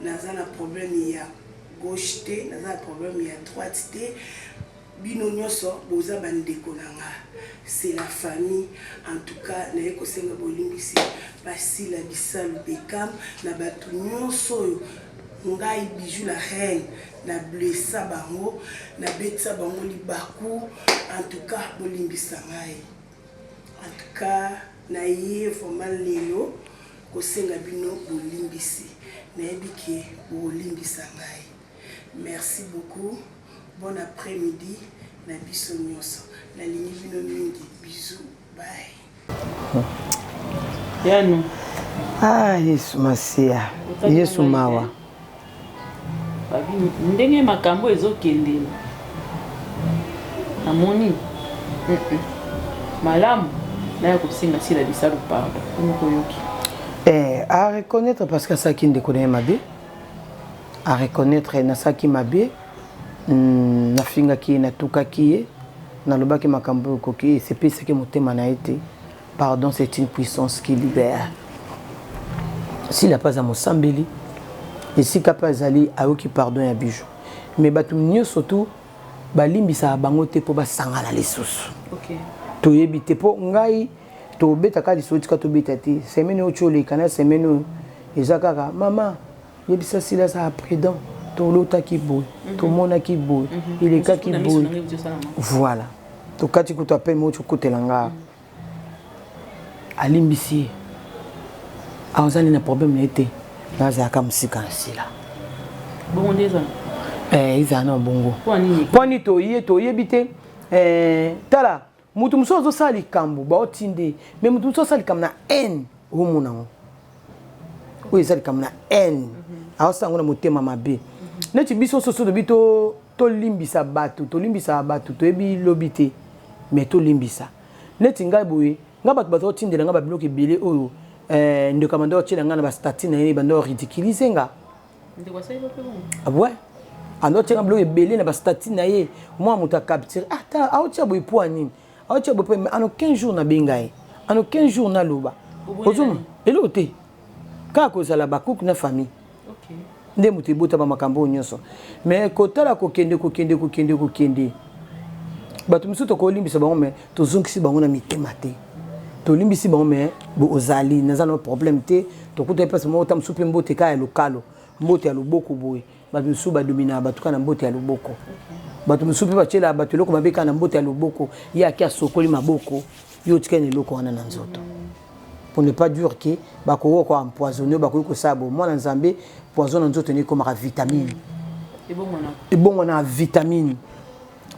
naza na problème ya gauche te naza na problème ya droite te bino nyonso boza bandeko na nga c'est la famille en tout cas naye kosenga bolimbisi basila Bisalu Bekam na bato nyonso oyo ngai Bijou la reine na blessa bango nabetisa bango libaku en tout cas bolimbisa ngai en tout cas naye vraiment lelo kosenga bino bolimbisi nayebi ke bolimbisa ngai merci beaucoup bon après-midi na biso nyonso nalingi bino mingi bisous bye. Yanu. Ah, Yesu Masiya. Yesu mawa. Babi ndenge makambo ezokendela namoni malamu naya kosenga Sila Bisalu pardon moko oyoki. Eh, à reconnaître parce que asalaki ndeko na ye mabe à reconnaître nasalaki mabe mm, nafingaki ye natukaki ye nalobaki makambo oyo ekoki esepesaki motema na ye te. Pardon, c'est une puissance qui libère. Sila mpe aza mosambeli esika mpe azali ayoki pardon ya Bijou mais bato nyonso tu balimbisaka bango te mpo basangana lisusu okay. Toyebi te mpo ngai tobetaka lisolo tika tobeta te semaine oyo ti oleka na semaine oyo eza kaka mama yebisa Sila azala prudent tolotaki boye tomonaki boye elekaki boye voilà tokati kutu appel moko tokotela nga alimbisi ye azali na problème na ye te nazalaka mosika na Sila. Bongo nde ezala eh, ezala na bongo mpo nini mpo nini toye toyebi te eh, tala moto mosusu azosala likambo baotinde mais moto mosusu asala likambo na haine omona yango oyo eza likambo na haine. Aosala yango na motema mabe. Neti biso soso tobi to tolimbisa bato, tolimbisaka bato, toyebi lobi te, mais tolimbisa. Neti ngai boye, ngai bato baza kotindela ngai babiloko ebele oyo eh, ndeko ya banda otiela ngai na bastati na ye banda oridiculize nga. Ndeko asali pe bongo? Ah ouais. Ando otiela biloko ebele na bastati na ye, mwa moto acapture, ah tala aotia boye po ya nini? Aotia boye po mais ano 15 jours nabenga ye. Ano 15 jours naloba. Ozomona eloko te. Kaka kozala ba cook na famille. Okay. Nde moto ebota ba makambo oyo nyonso. Mais kotala kokende kokende kokende kokende. Bato mosusu tokolimbisa bango mais tozongisi bango na mitema te. Tolimbisi bango mais bo ozali naza na problème te. Tokutaki place moko ta mosusu mpe mbote kaka ya lokalo, mbote ya loboko boye. Bato mosusu badominaka bato kaka na mbote ya loboko. Bato mosusu mpe batielaka bato eloko mabe kaka na mbote ya loboko. Ye ake asokoli maboko, yo otikali na eloko wana na nzoto. Pour ne pas dire que bakoki ko empoisonner, bakoki kosala bo mwana Nzambe poison na nzoto ne ekomaka vitamine. Ebongwana vitamine.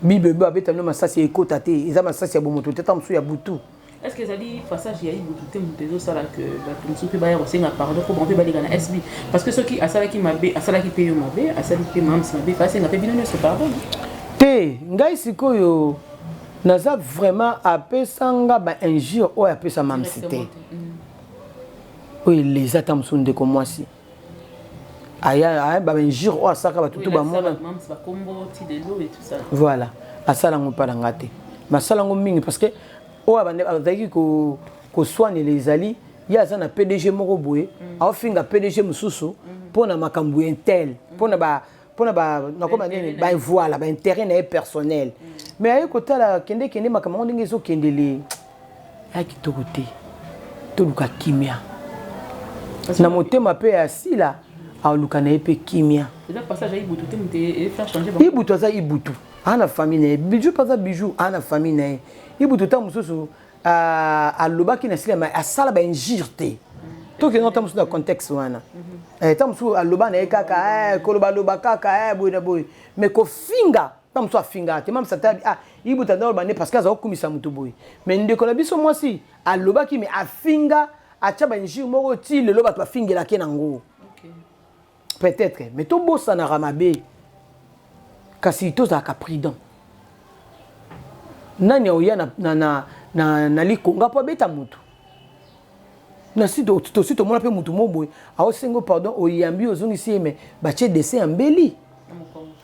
Bible ebi babeta bino masasi ekota te, eza masasi ya bomoto te, ata mosusu ya butu. Est-ce que ezali passage ya Ibutu te moto ezosala que bato mosusu mpe baya kosenga pardon mpo bango mpe baleka na SB? Parce que soki asalaki mabe, asalaki mpe yo mabe, asali mpe Mam's mabe, fa asenga mpe bino nyonso pardon. Te, ngai sikoyo naza vraiment apesa nga ba injure oyo apesa Mam's te. Oyo eleza ata mosusu ndeko mwasi. Aya ba injure oyo asaka bato tu bamona. Voilà, asala yango mpa na nga te. Basala yango mingi parce que oyo azalaki koswanela ezali ye aza na PDG moko boye, aofinga PDG mosusu mpo na makambo ya intel, mpo na ba mpo na ba nakoma nini ba voilà ba intérêt na ye personnel. Mais aye kotala kende kende makambo yango ndenge ezokendele ya kitoko te. Toluka kimia na motema mpe ya Sila aluka na ye mpe kimia. Ibutu aza Ibutu, aza na famille na ye. Bijou mpe aza Bijou, aza na famille na ye. Ibutu ntango mosusu alobaki na Sila mais asala ba injure te. Tokende ntango mosusu na contexte wana. Ntango mosusu aloba na ye kaka koloba loba kaka boye na boye, mais kofinga ntango mosusu afingaka te. Mamisa tabi ah Ibutu anda oloba nde parce que aza kokumisa moto boye, mais ndeko na biso mwasi alobaki mais afinga, atia ba injure moko ti lelo bato bafingelaki nango. Peut-être, mais tobosanaka mabe, kasi tozalaka prudent. Nani aoya na, na, na, na, na likonga mpo abeta motu? Na si tosi tomona mpe motu mo boye aosengo pardon, oyambi ozongisi ye, mais batie dessin ya mbeli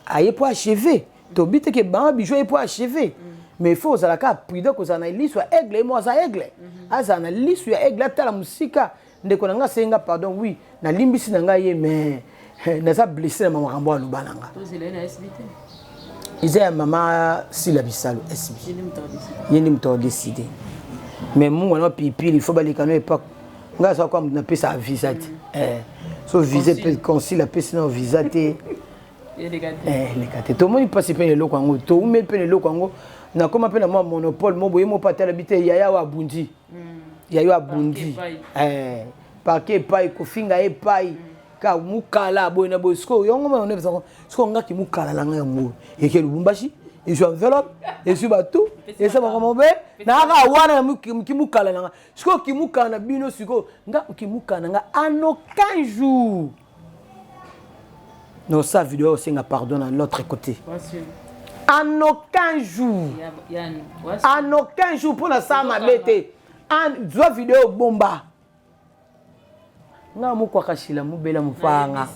aye mpo achever. Tobi te ke bama bijou aye mpo achever, mais il faut ozala kaka prudent, kozala na liso ya aigle. Ye mo aza aigle, azala na liso ya aigle, atala mosika. Ndeko na nga asengi nga pardon, oui, nalimbisi na ngai ye, mais naza blessé na makambo aloba na nga. Eza ya mama Sila Bisalo SB, ye nde moto adécide. Mais mungu wana pilipili, il faut baleka no epa ngai aza kwa moto napesa visa te. So visa consul apesi na visa te, eleka te. Tomoni mpasi mpe na eloko yango, toumeli mpe na eloko yango. Nakoma mpe na mwa monopole mo boye, mo mpe atala bi te yaya oyo abundi, yayo abundi parke epai kofinga ye epai ka mukala boye na boye. Sikoyo yango mona sikoyo ngaki mukala na ngai yango eke Lubumbashi, ezwi enveloppe, ezwi bato, eza makambo be nayaka wana na kimukala na ngai. Sikoyo kimukala na bino, sikoyo nga kimukala na ngai en aucun jour nosa video osenga pardon na l'autre côté, en aucun jour, en aucun jour mpo nasala mabe te. Zwa video bomba nga mokwaka shila mobela mopanga,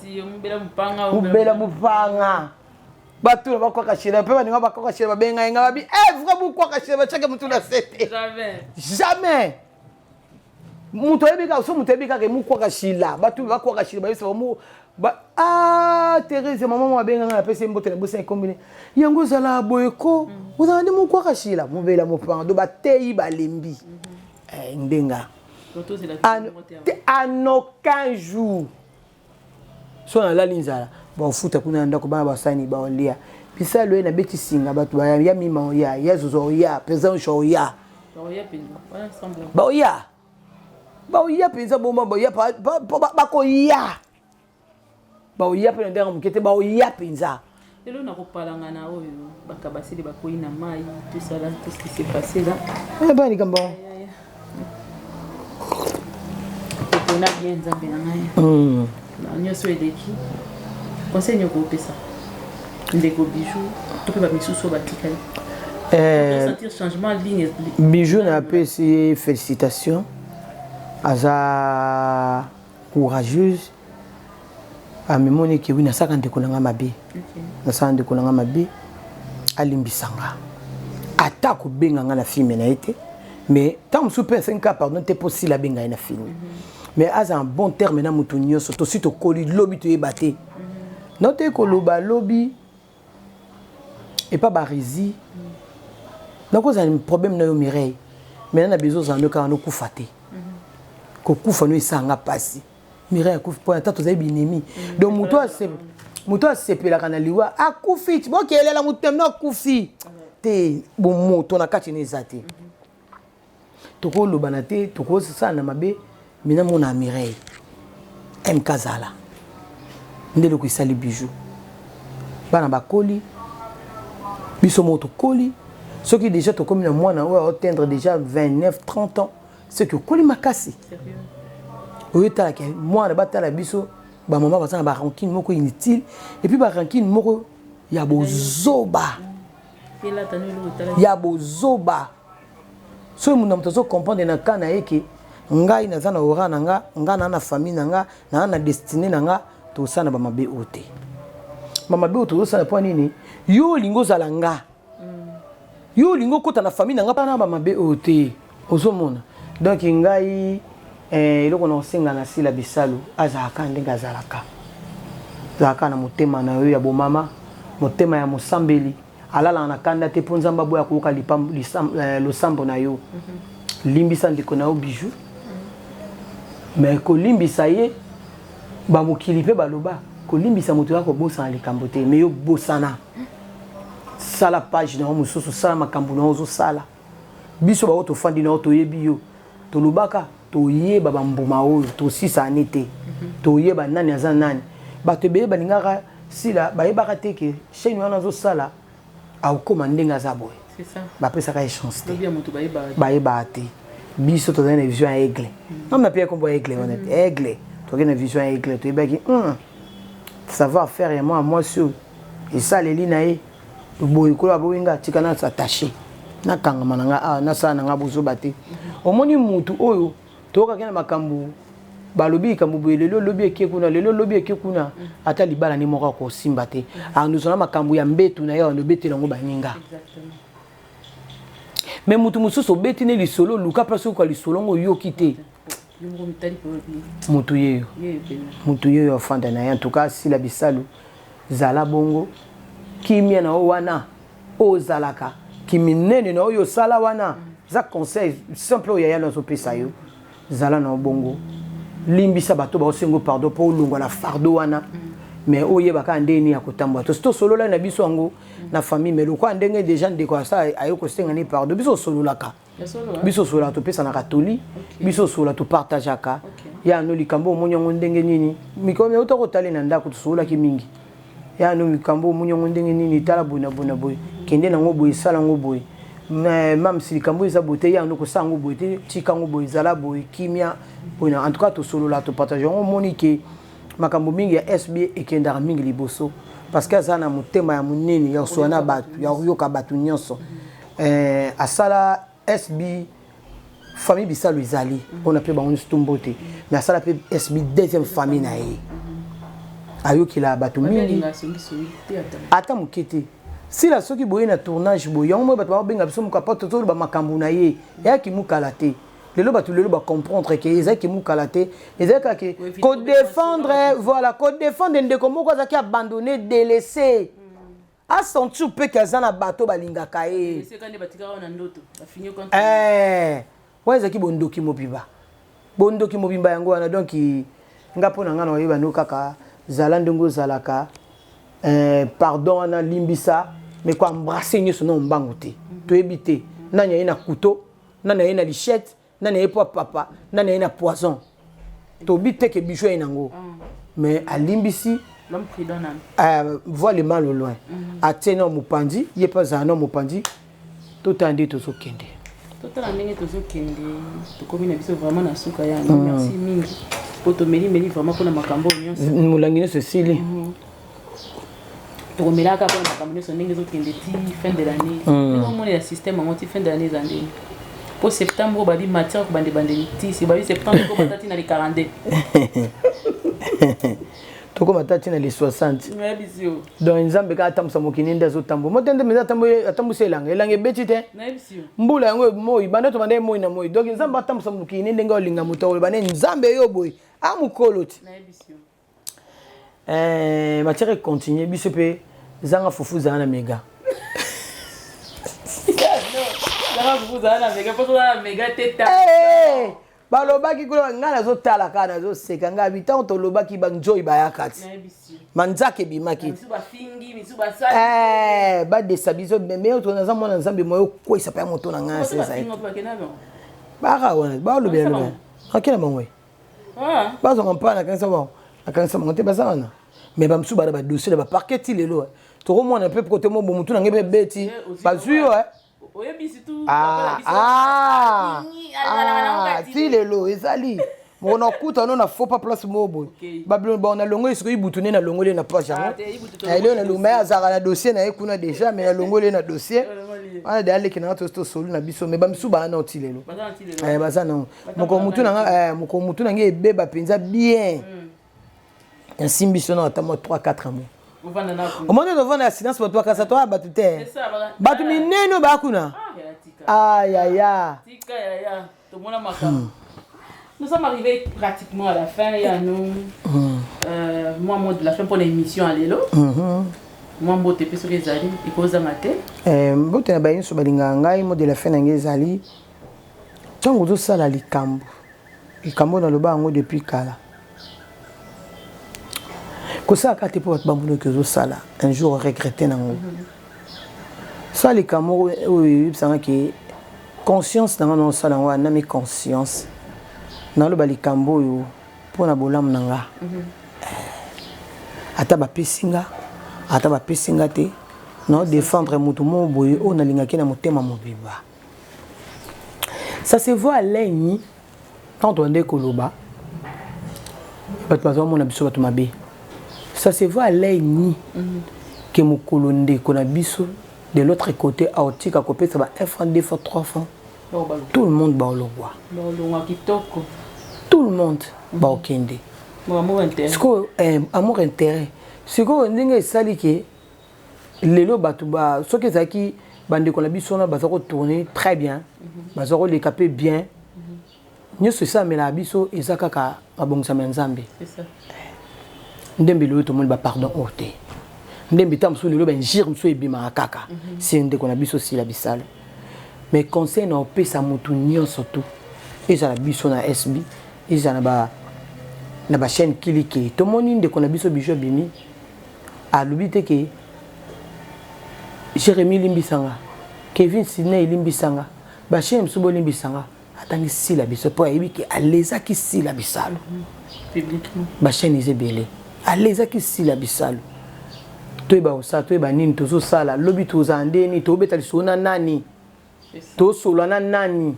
mobela mopanga. Bato na bakwaka shila mpe baninga bakwaka shila babenga ye nga babi eh vrai bokwaka shila batiaka motu na sete jamais. Moto ayebi kaka so moto ayebi kaka mokwaka shila, bato bakwaka shila bayebisa bango ah Therese mama mo abenga nga napesi ye mbote na bosa ekombine yango ozala boye ko ozala nde mokwaka shila mobela mopanga do bateyi balembi ndenga en aucun jour. So nalali nzala, baofuta kuna na ndako, bana basani baolia bisalo ye nabeti singa bato ya mima oya ya zozo oya président osha oya baoya baoya mpenza boma baoya bakoya baoya mpe na ndenge moke te baoya mpenza. Lelo nakopalangana oyo bakabasili bakwei na mai, tout ça là, tout ce qui s'est passé là. Eh ben likambo topona bien Nzambe na ngai. Na nyonso eleki, conseil nini okopesa ndeko Bijou to mpe bamisusu oyo batikali? Sentir changement ligne. Bijou, napesi ye félicitation, aza courageuse. Amemoni eke wi nasalaka ndeko na nga mabe, nasala ndeko na nga mabe, alimbisa nga. Ata kobenga nga na film na ye te, mais ntango mosusu mpe asengi kaka pardon te mpo sila abenga ye na film, mais aza en bon terme na moto nyonso. Tosi tokoli, lobi toyeba te. Note koloba lobi epa barezi nakozala problème na yo Mireille, mais na besoin ozala no kaka nokufa te. Kokufa no esanga mpasi. Mireille akufi mpo ata tozali binemi. Donc moto asepelaka na liwa akufi ti bokelela moto no akufi te, bomoto na kati no eza te. Tokolobana te, tokosala na mabe. Mina mona Mireille MK azala nde eloko esali Bijou. Bana bakoli, biso moko tokoli. Soki déjà tokomi na mwana oyo aotteindre déjà 29 30 ans, soki okoli makasi, oyo etalaka mwana, batala biso bamama baza na barancune moko inutile, et puis barancune moko ya bozoba, ya bozoba. Soki moto na moto azocomprendre na ka na ye ke ngai naza na ora na nga, nga na famille na nga, na destinée na nga, tosala na bamabe oyo te. Bamabe oyo tozosala mpo nini? Yo olingi ozala nga, yo olingi okota na famille na nga na bamabe oyo te. Ozomona, donc ngai eloko na kosenga na Sila Bisalu, azalaka ndenge azalaka, azalaka na motema na yo ya bomama, motema ya mosambeli, alalaka na kanda te mpo Nzambe aboya koyoka losambo na yo. Limbisa ndeko na yo Bijou, mais kolimbisa ye, bamokili mpe baloba kolimbisa moto ya kobosana likambo te. Mais yo bosana, sala page na yo mosusu, sala makambo na yo ozosala. Biso bao tofandi na yo, toyebi yo, tolobaka, toyeba bambuma oyo tosisani te, toyeba nani aza nani. Bato ebele balingaka Sila, bayebaka te ke chaîne wana azosala akokóma ndenge aza boye. Bapesaka ye chance te, bayebaka te. Biso tozali na vision ya aigle. Nami napia kombo ya aigle wana te, aigle. Toki na vision ya aigle, toyebaki savoir faire ya mwana mwasi oyo, esaleli na ye boye. Kola boyenga, tika na attaché, nakangama na nga awa, nasala na nga bozoba te. Omoni mutu oyo toyokaki na makambo, balobi likambo boye lelo, lobi eke kuna, lelo lobi eke kuna, ata libala nde moko akosimba te. Andozala makambo ya mbetu na ye, andobetela yango baninga. Mais mutu mosusu obeti ne lisolo, oluka place oyoka lisolo ngo, oyoki te. Mutu yeyo, mutu yeyo afanda na ye. En tout cas, Sila Bisalu, zala bongo, kimia na yo wana oyo ozalaka, kiminene na oyo osala wana, eza conseil simple oyo yaya nazopesa yo. Zala na yo bongo, limbisa bato baosengo pardon mpo olongwa na fardeau wana. Mais oyeba kaka ndenge nini ya kotambola. Tosi tosololaki na biso yango na famille, mais lokola ndenge déjà ndeko asa aye kosenga ni pardon, biso osololaka, biso osola, topesanaka toli, biso osola, topartageaka ya no likambo. Omoni yango ndenge nini? Mikolo euta kotali na ndako, tosololaki mingi ya no likambo. Omoni yango ndenge nini? Tala boye na boye na boye, kende nango boye, esala yango boye. Mamsi, likambo eza boye te, ya no kosala yango boye te, tika yango boye, ezala boye, kimia boye. En tout cas, tosolola, topartage yango. Omoni ke makambo mingi ya SB ekendaka mingi liboso parce que aza na motema ya monene ya kosola na bato, ya koyoka bato nyonso. Asala SB famille Bisalu ezali mpona mpe bango nyonso tumbo te, mais asala mpe SB deuxième famille na ye. Ayokela bato mingi, ata moke te. Sila, soki boye na tournage boye, yango moye bato bakobenga biso mokapa, tozoloba makambo na ye, eyaki mokala te. Lelo bato lelo bacomprendre ke ezalaki mokala te, ezalaki kaka ke kodéfendre, voilà, kodéfendre ndeko moko azalaki abandonné, délaissé, asentir mpe ke aza na bato balingaka ye. Wana ezalaki bondoki mobimba, bondoki mobimba yango wana. Donc nga, mpo na nga, na oyeba no kaka zala ndenge ozalaka. Pardon wana, limbisa, mais koembrasser nyonso na mbangu te. Toyebi te nani aye na couteau, nani aye na machette, nani aye po papa, nani aye na poison. Tobi te ke Bijou aye nango, mais alimbisi. Voit le mal au loin. Atie na mopanzi ye mpe azala na mopanzi. Totala nde tozokende. Totala ndenge tozokende. Tokomi na biso vraiment na suka ya. Merci mingi. Po tomeli meli vraiment mpona makambo oyo nyonso. Molangi nyonso esili. Tokomelaka mpona makambo nyonso ndenge ezokende ti fin de l'année. Omoni ya système yango ti fin de l'année eza ndenge. Po septembre oyo babi matière kobanda ebandeli ti si babi septembre ekobata ti na le 42. Tokóma ta ntina le 60. Nayebisi yo. Donc Nzambe kaka atambusa mokili nde azotambola mo te, nde mpenza atambusa elanga, elanga ebeti te. Nayebisi yo. Mbula yango moi banda tobanda ye moi na moi. Donc Nzambe atambusa mokili nde ndenge olinga. Moto akoloba nde Nzambe yo boye a mokolo ti. Nayebisi yo. Matière econtinue, biso mpe zanga fufu zala na mega. Zanga fufu zala na mega, mpo tozala na mega te ta. Eh, balobaki kuna, ngai nazotala kaka, nazoseka. Ngai abi ntango tolobaki banzoi bayaka ti. Nayebisi yo. Manzaka ebimaki. Misu bafingi, misu basali. Eh, badesa biso me naza mwana Nzambe, moyo okweyisa mpe ya moto na ngai Bato aseza. bafinga mpe bakenda bango. Baka wana balobela loba ake na bango. Ah. Bazwaka mpa nakanisa bango, nakanisa bango te, baza wana. Mais bamosusu bana badossier na baparquet ti lelo. Tokomona mpe kote mo bomutu na ngai mpe beti bazwi yo. Oyebi surtout. Ah, ah, ah, ti lelo ezali moko nakuta no na faux pas place moko boye. Babylone bon, nalongoli sikoyo Ibutu nde nalongoli ye na page yango. Ah, te, Ibutu tolongoli Elio nalongi mais azalaka na dossier na ye kuna déjà, mais nalongoli ye na dossier wana de aleki nanga tosoli na biso. Mais bamisusu baa nao ti lelo. Baza na ti lelo. Eh, baza nango. Mokolo mutu na nga, mokolo mutu na ngai ebeba mpenza bien, nasimbi so na ata mwa 3 4 mois. Ovanda na kuna. Omoni tovanda ya silence, bato bakasa toya bato te. C'est ça, bato minene oyo baya kuna. Ah, ya tika. Ayaya. Tika yaya, tomona makambo. Nous sommes arrivés pratiquement à la fin ya nous. Mwa mot de la fin pour l'émission ya lelo. Mwa mbote mpe soki ezali ekozanga te. Eh, mbote na baye nyonso balingaka ngai. Mot de la fin na ngai ezali: ntango ozosala likambo, likambo oyo naloba yango depuis kala, kosala kaka te mpo bato bamonoki ozosala, un jour regrete nango. Sala likambo oyo oyebisanga ke conscience na nga na osala yango, anami conscience naloba likambo oyo mpo na bolamu na nga. Ata bapesi nga, ata bapesi nga te, naodéfendre motu moko boye oyo nalingaki na motema mobimba. Ça se voit à l'œil nu. Ntango tobandeki koloba, bato bazomona biso bato mabe. Ça se voit à l'œil nu ke mokolo ndeko na biso de l'autre côté aotika kopesa ba 1 franc, 2 franc, 3 francs, tout le monde baolongwa. Balongwa kitoko. Tout le monde baokende. Amour intérêt. Sikoyo amour intérêt, sikoyo ndenge esali ke lelo bato ba soki ezalaki bandeko na biso wana baza kotourner très bien, baza koleka mpe bien, nyonso esamelaka biso eza kaka mabongisama ya Nzambe. C'est ça. Ndembe lelo tomoni bapardon oyo te, ndembe ta mosusu lelo bainjure mosusu ebimaka kaka si ndeko na biso Sila Bisalo. Mais conseil na opesa motu nyonso tu, ezala biso na SB, ezala na bachaîne kilikili, tomoni ndeko na biso Bijou abimi, alobi te ke Jérémi limbisanga, Kevin Sidney elimbisanga, bachaîne mosusu bolimbisanga. Atangi Sila biso mpo ayebi ke alezaki Sila Bisalo. Publiquement. Bachaîne eza ebele, alezaki Sila Bisalo. Toyeba kosala, toyeba nini tozosala. Lobi tozala ndeni, tobeta lisolo na nani, tosolola na nani,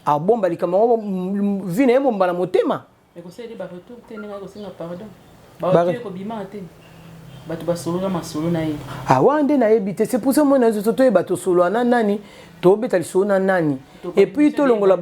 abomba likambo yango vi na ye momba na motema. Ekosaleli baretour te ndenge akosenga pardon, baote kobima te, bato basolola masolo na ye. Awa nde nayebi te. C'est pour ça moi nazo toyeba tosolola na nani, tobeta lisolo na nani, et puis tolongola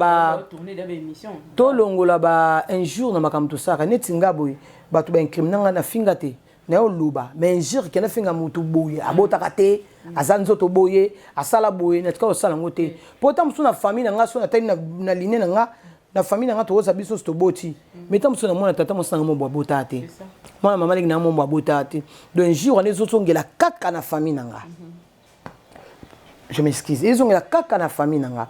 ba injure na makambo tosalaka. Neti nga boye, bato baincrimina nga na finga te, naye oloba, mais injure ke nafinga motu boye, abotaka te, aza nzoto boye, asala boye, natika kosala yango te. Po ta mosusu na famille na nga, so natali na ligne na nga, na famille na nga, tokoza biso nyonso toboti, mais ta mosusu namona tata mwasi nanga mombo abota te, mwana mama leki nanga mombo abota te. Donc injure wana ezozongela kaka na famille na nga. Je m'excuse, ezongela kaka na famille na nga.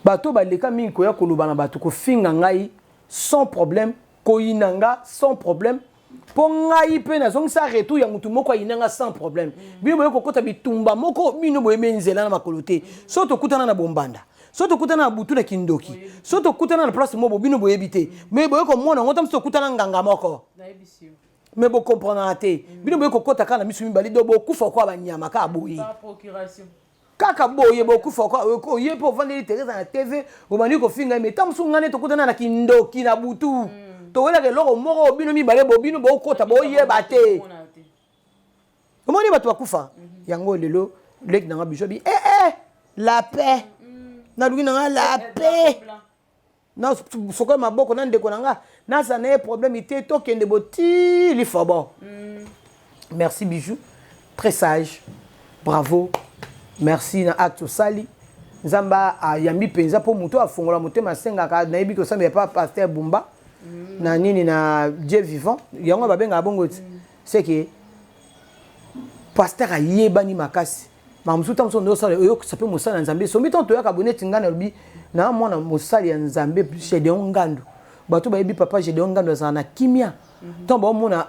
Bato baleka mingi koya koloba na bato, kofinga ngai sans problème, koyina nga sans problème, mpo ngai mpe nazongisa retour ya motu moko ayina nga sans problème. Bino boye kokɔta bitumba moko, bino boyebi nzela na makolo te. So tokutana na bombanda, so tokutana na butu na kindoki, so tokutana na place moko, bino boyebi te, mais boye komona yango. Ta mosu tokutana nganga moko, mais bokomprenaka te. Bino boye kokɔta kaka na miso mibale, do bokufa kwa banyama kaka boye. Kaka boye bokufa. Oye mpe ovandeli Teresa na TV, obandi kofinga ye, mais ta mosusu ngai nde tokutana na kindoki na butu. Towelaka eloko moko bino mibale bobino bokota boyeba te. Omoni bato bakufa yango lelo leki nanga biso bi eh eh la paix. Naluki nanga la paix. Na sokola maboko na ndeko na nga naza na ye problème te tokende boti lifobo. Merci Bijou, très sage. Bravo. Merci na acte osali. Nzambe ayambi mpenza mpo moto afongola motema asengaka nayebi kosambela pa pasteur Bumba na nini na Dieu vivant yango babengaka bongo ti. C'est que pasteur ayebani makasi. Makambo mosusu ntango mosusu osala oyokisa mpe mosali ya Nzambe sombi ntango toyaka boye neti ngai nalobi na mwana mosali ya Nzambe Gedeon Ngandu. Bato bayebi papa Gedeon Ngandu azala na kimia. Ntango baomona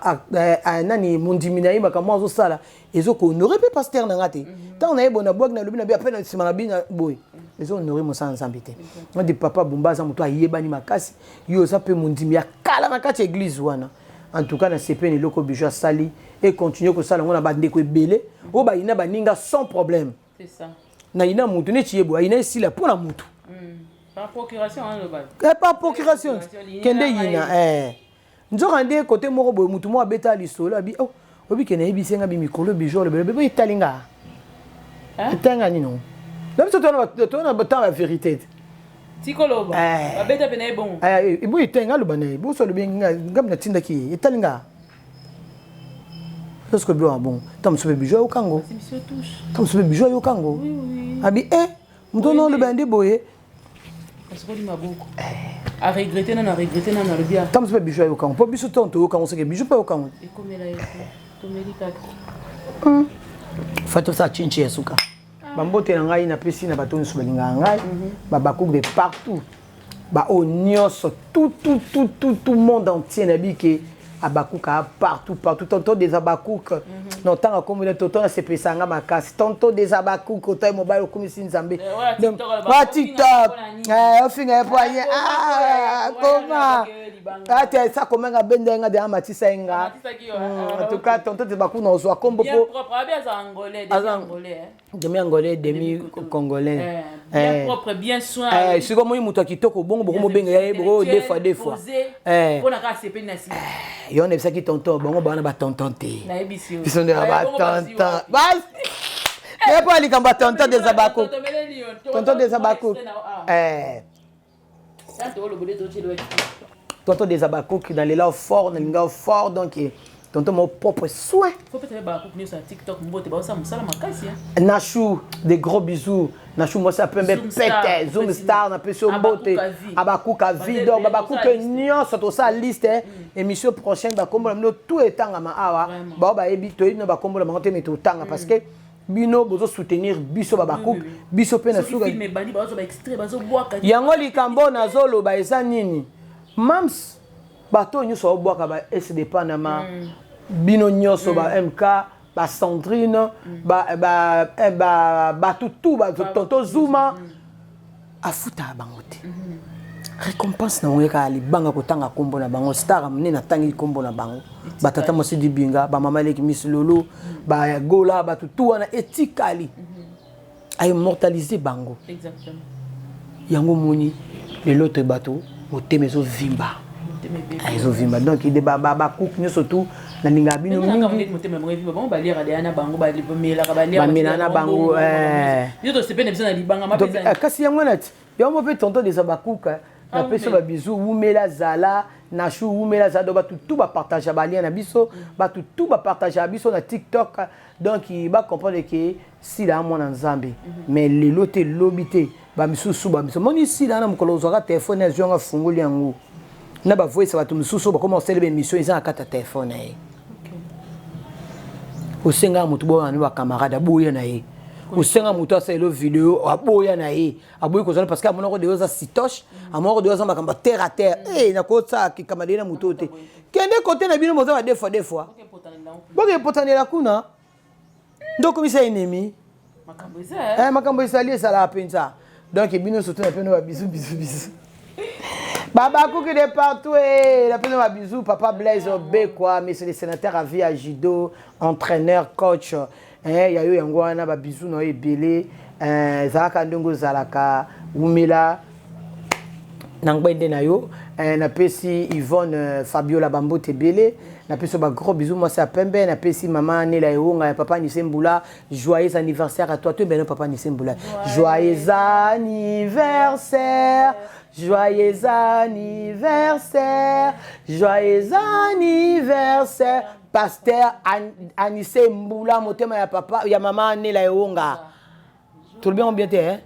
nani mondimi na ye makambo azosala ezokohonore mpe pasteur na nga te. Ntango naye boye nabwaki nalobi na bi ape na nsima na bi na boye ezohonore mosala ya Nzambe te. Nde papa Bumba aza moto ayebani makasi, yo oza mpe mondimi ya kala na kati ya eglise wana. En tout cas na sepeli eloko Bijou asali et continuer kosala yango na bandeko ebele oyo bayina baninga sans problème. C'est ça. Na yina mutu neti ye boye ayina esila mpo na mutu. Par procuration hein, loba. Eh, par procuration. Kende yina eh. Nzoka nde côté moko boye mutu moko abeta lisolo abi oh obi kende yebisi nga bi mikolo Bijou oloba bebe etali nga. Etali nga nini? Na biso tona ba temps ya vérité. Tikoloba. Babeta pe na ye bongo. Eboyi te nga loba na ye. Boso alobi nga nga natindaki ye. Etali nga. Lorsque biloko ya bongo. Ntango mosusu mpe Bijou ayoka yango. Ntango mosusu mpe Bijou ayoka yango. Abi eh moto wana oloba nde boye. Asokoli maboko. A regretter nanu, a regretter nanu alobi. Ntango mosusu mpe Bijou ayoka yango. Po biso ntango toyoka yango seke Bijou mpe ayoka yango. Ekomela ye te. Tomeli kaka. Fa tosala chinchi ya suka. Bambote na ngai napesi na bato nyonso balingaka ngai, babakuku de partout, baoyo nyonso tout tout tout tout tout monde entier nayebi ke abakuka partout partout. Tonton des abakuka na otanga kombo na tonton asepelisa nga makasi. Tonton des abakuka otai mobali okumisi Nzambe wa TikTok ofinga ye po aye koma ate sa komenga benda nga de amatisa ye nga. En tout cas tonton des abakuka na ozwa kombo po demi angolais demi congolais. Bien propre, bien soin. Sikoyo omoni moto ya kitoko bongo bokomobenga ye boko deux fois deux fois. Mpona kaka sepeli na nsima. Yo nayebisaki tonton bango bana batonton te, biso nde na batonton ye mpo ya likambo ya tonton des abakouk, tonton des abakouk, tonton des abakouk na lela fort, na linga fort. Donc tonton moko propre soin. Nachou, des gros bisous Nachou, mwasi ya pembe pete Zoom star, napesi yo mbote. Abakuka vie, donc babakuka nyonso tosala liste. Émission prochaine bakombola bino tout etangama awa. Bao bayebi toyebi no bakombola bango te, mais totanga parce que bino bozo soutenir biso babakuka biso mpe na suka yango. Likambo nazoloba eza nini, mams? Bato nyonso baobwaka ba sd Panama, bino nyonso ba MK, ba Sandrine, bato tu, tonton Zuma afutaka bango te. Récompense na bango kaka libanga kotanga nkombo na bango. Star monene atangi nkombo na bango, batata mwasi dibinga, bamama eleki Miss Lolo, bagola, bato tu wana etikali aimmortalize bango. Yango moni lelo to bato motema ezovimba, ezovimba. Donc de bakuku nyonso tu nalingaka bino mingi, bamela na bango. Kasi yango wana ti yango mpe tonton deza bakuka napesi babizu. Wumela zala Nashu, wumela zala. Donc bato tu bapartage balien na biso, bato tu bapartage biso na TikTok. Donc bacomprendre ke Sila mwana Nzambe, mais lelo te, lobi te, bamisusu bamisusu moni Sila na mokolo ozwaka telefone azwi yango afungoli yango na bavoyisa bato mosusu oyo bakoma kosala baémission eza na kati ya telefone na ye. Osengaka moto boyana bacamarade, aboya na ye. Osenga moto asalelo video, aboya na ye, aboyi kozala parce que amonako deyo aza sitoche, amonako deyo aza makambo terre à terre. E nakosala kikamadeli na moto oyo te. Kende kote na bino boza ba deux fois deux fois, boke potanela kuna nde okomisa ennemi. Makambo ezali ezalaka mpenza. Donc bino surtout na peno babizu bizu bizu babakuki de partout e na peno babizu. Papa Blaise Obekwa, monsieur le sénateur à vie à judo, entraîneur, coach ya yo yango wana, babizu na yo ebele. Ezalaka ndenge ozalaka, wumela. Na ngbende na yo eh, napesi Yvonne euh, Fabiola bambote ebele, napesi ba gros bisous mwasi ya pembe, napesi mama Nela Ewonga ya papa Nise Mbula, joyeux anniversaire à toi, to beno papa Nise Mbula, joyeux anniversaire, joyeux anniversaire, joyeux anniversaire, pasteur An Anise Mbula, motema ya papa ya mama Nela Ewonga. Tolobi yango bien te hein?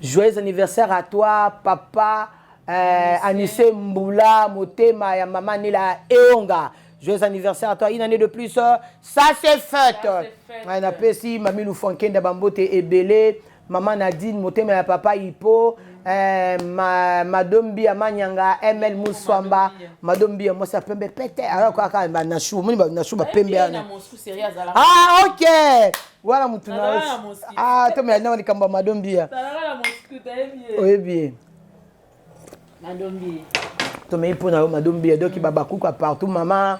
Joyeux anniversaire à toi papa euh, Anissé Mboula motema ya mama Nela Eonga. Joyeux anniversaire à toi, une année de plus. Ça c'est fête. Ouais, napesi mami Lufankenda bambote ebele, maman Nadine motema ya papa Hippo, euh, ma, Madombi ya Manyanga, ML Muswamba, Madombi ya mwasi ya pembe pete, alors kaka ba nashu, moni ba nashu ba pembe wana. Ah OK. Wana mutu na ah to me na likambo ya Madombi ya. Oyebi ye. Tomei mpo na yo Madombi ya donc babakuka partout mama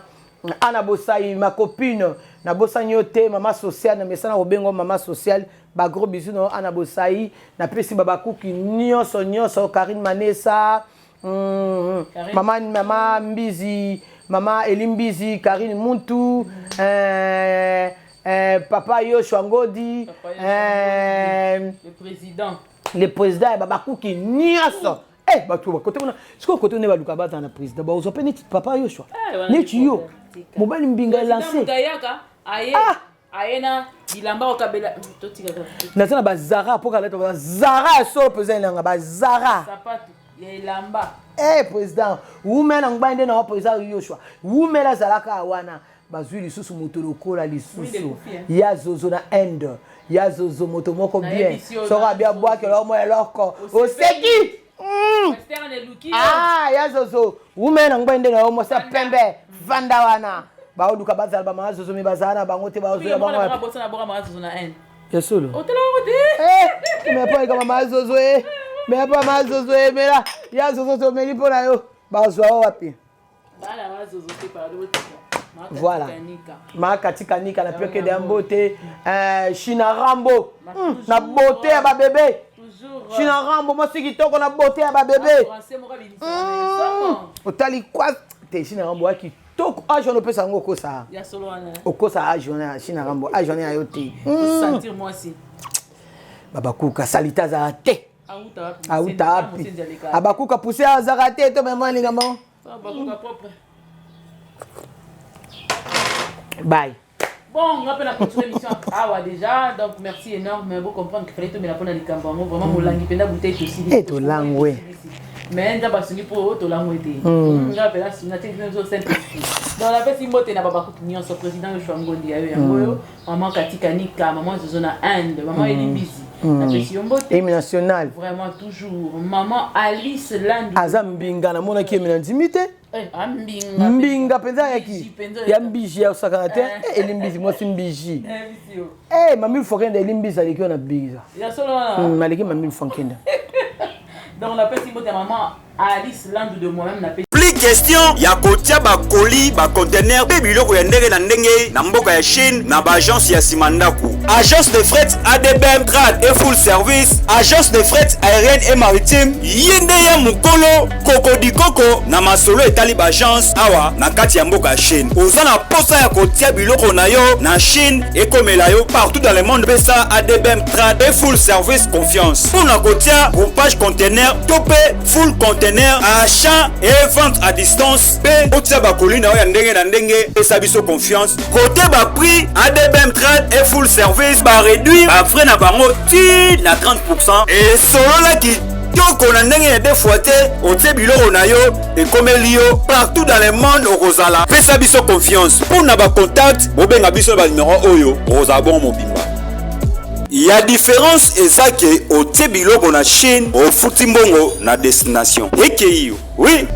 Ana Bosai ma copine nabosani yo te mama sociale na mesana kobenga mama sociale ba gros bisous na yo Ana Bosai napesi babakuki nyonso nyonso Karine Manesa mama mama Mbizi mama Eli Mbizi Karine Muntu papa Yoshua Ngodi le président ya babakuki nyonso. Eh, bato bakote kuna sikoyo kote nde baluka bazala na président bazwa mpe neti papa Yoshua neti yo mobali mbinga elance naza na bazara mpo kalata bazara ya solo président elanga bazara eh président wumela ngai nde na wa président Yoshua wumela azalaka wana bazwi lisusu moto lokola lisusu ya zozo na Inde ya zozo moto moko bien soko abi abwakela omo eloko oseki ah ya zozo wumela na ngai nde na yo mwasi ya pembe vanda wana baoluka bazala bamama zozo me bazala na bango te bazoya bango ya solo me mpo eka mama zozo e me mpo mama zozo e mela ya zozo tomeli mpo na yo bazwa o wapi. Voilà. Makatika nika na pioke de mbote China Rambo na beauté ya ba bébé. China Rambo mwasi kitoko na beauté ya ba bébé. Otali kwa te China Rambo ya kitoko age wana opesa yango okosa. Okosa age wana China Rambo age wana ya yo te. Babakuka salite azala te. Auta wapi? Abakuka pousse azaka te to mema alinga mo. Bye. Bon, on va continuer l'émission awa déjà. Donc merci énorme. Vous comprendre qu'il fallait tomber la pona likambo yango vraiment molangi penda bouteille aussi. Et tolangwe. Mais nzambe asungi mpo tolangwe te. Nzambe penda asungi te bino zo saint esprit. Donc la pesi mbote na babakuki nyonso président Yoshua Ngondi ya yo yango yo maman Katika Nika, maman Zozo na Inde, maman Eli Bizi. Napesi yo mbote. Hymne national. Vraiment toujours maman Alice Landu. Aza mbinga namonaki ye na ndimi te. Mbinga mbinga mpenza yaki ya mbiji ya osakana te Eli Mbizi mwasi mbiji mami Fankenda Eli Mbizi aleki yo na biza aleki mami Fankenda. Donc napesi mbote ya maman Alice Landu de moi-même napesi. Plus question ya kotia ba colis, ba conteneurs mpe biloko ya ndenge na ndenge na mboka ya Chine na ba agence ya sima ndaku. Agence de fret ADBM Trade et Full Service, agence de fret aérienne et maritime, ye nde ya mokolo kokodikoko na masolo etali ba agence awa na kati ya mboka ya Chine. Oza na posa ya kotia biloko na yo na Chine ekomela yo partout dans le monde, pesa ADBM Trade et Full Service confiance mpo na kotia groupage conteneur to mpe full conteneur, achat et vente à distance, mpe otia bakoli na yo ya ndenge na ndenge. Pesa biso confiance kote ba prix. ADBM Trade et Full Service ba réduire ba frais na bango ti na 30%. Esolola kitoko na ndenge ya deux fois te, otie biloko na yo ekomeli yo partout dans le monde okozala. Pesa biso confiance. Mpo na ba contact, bobenga biso na ba numero oyo, okozala bongo mobimba. Ya différence eza ke otie biloko na Chine, ofuti mbongo na destination ekei yo. Oui.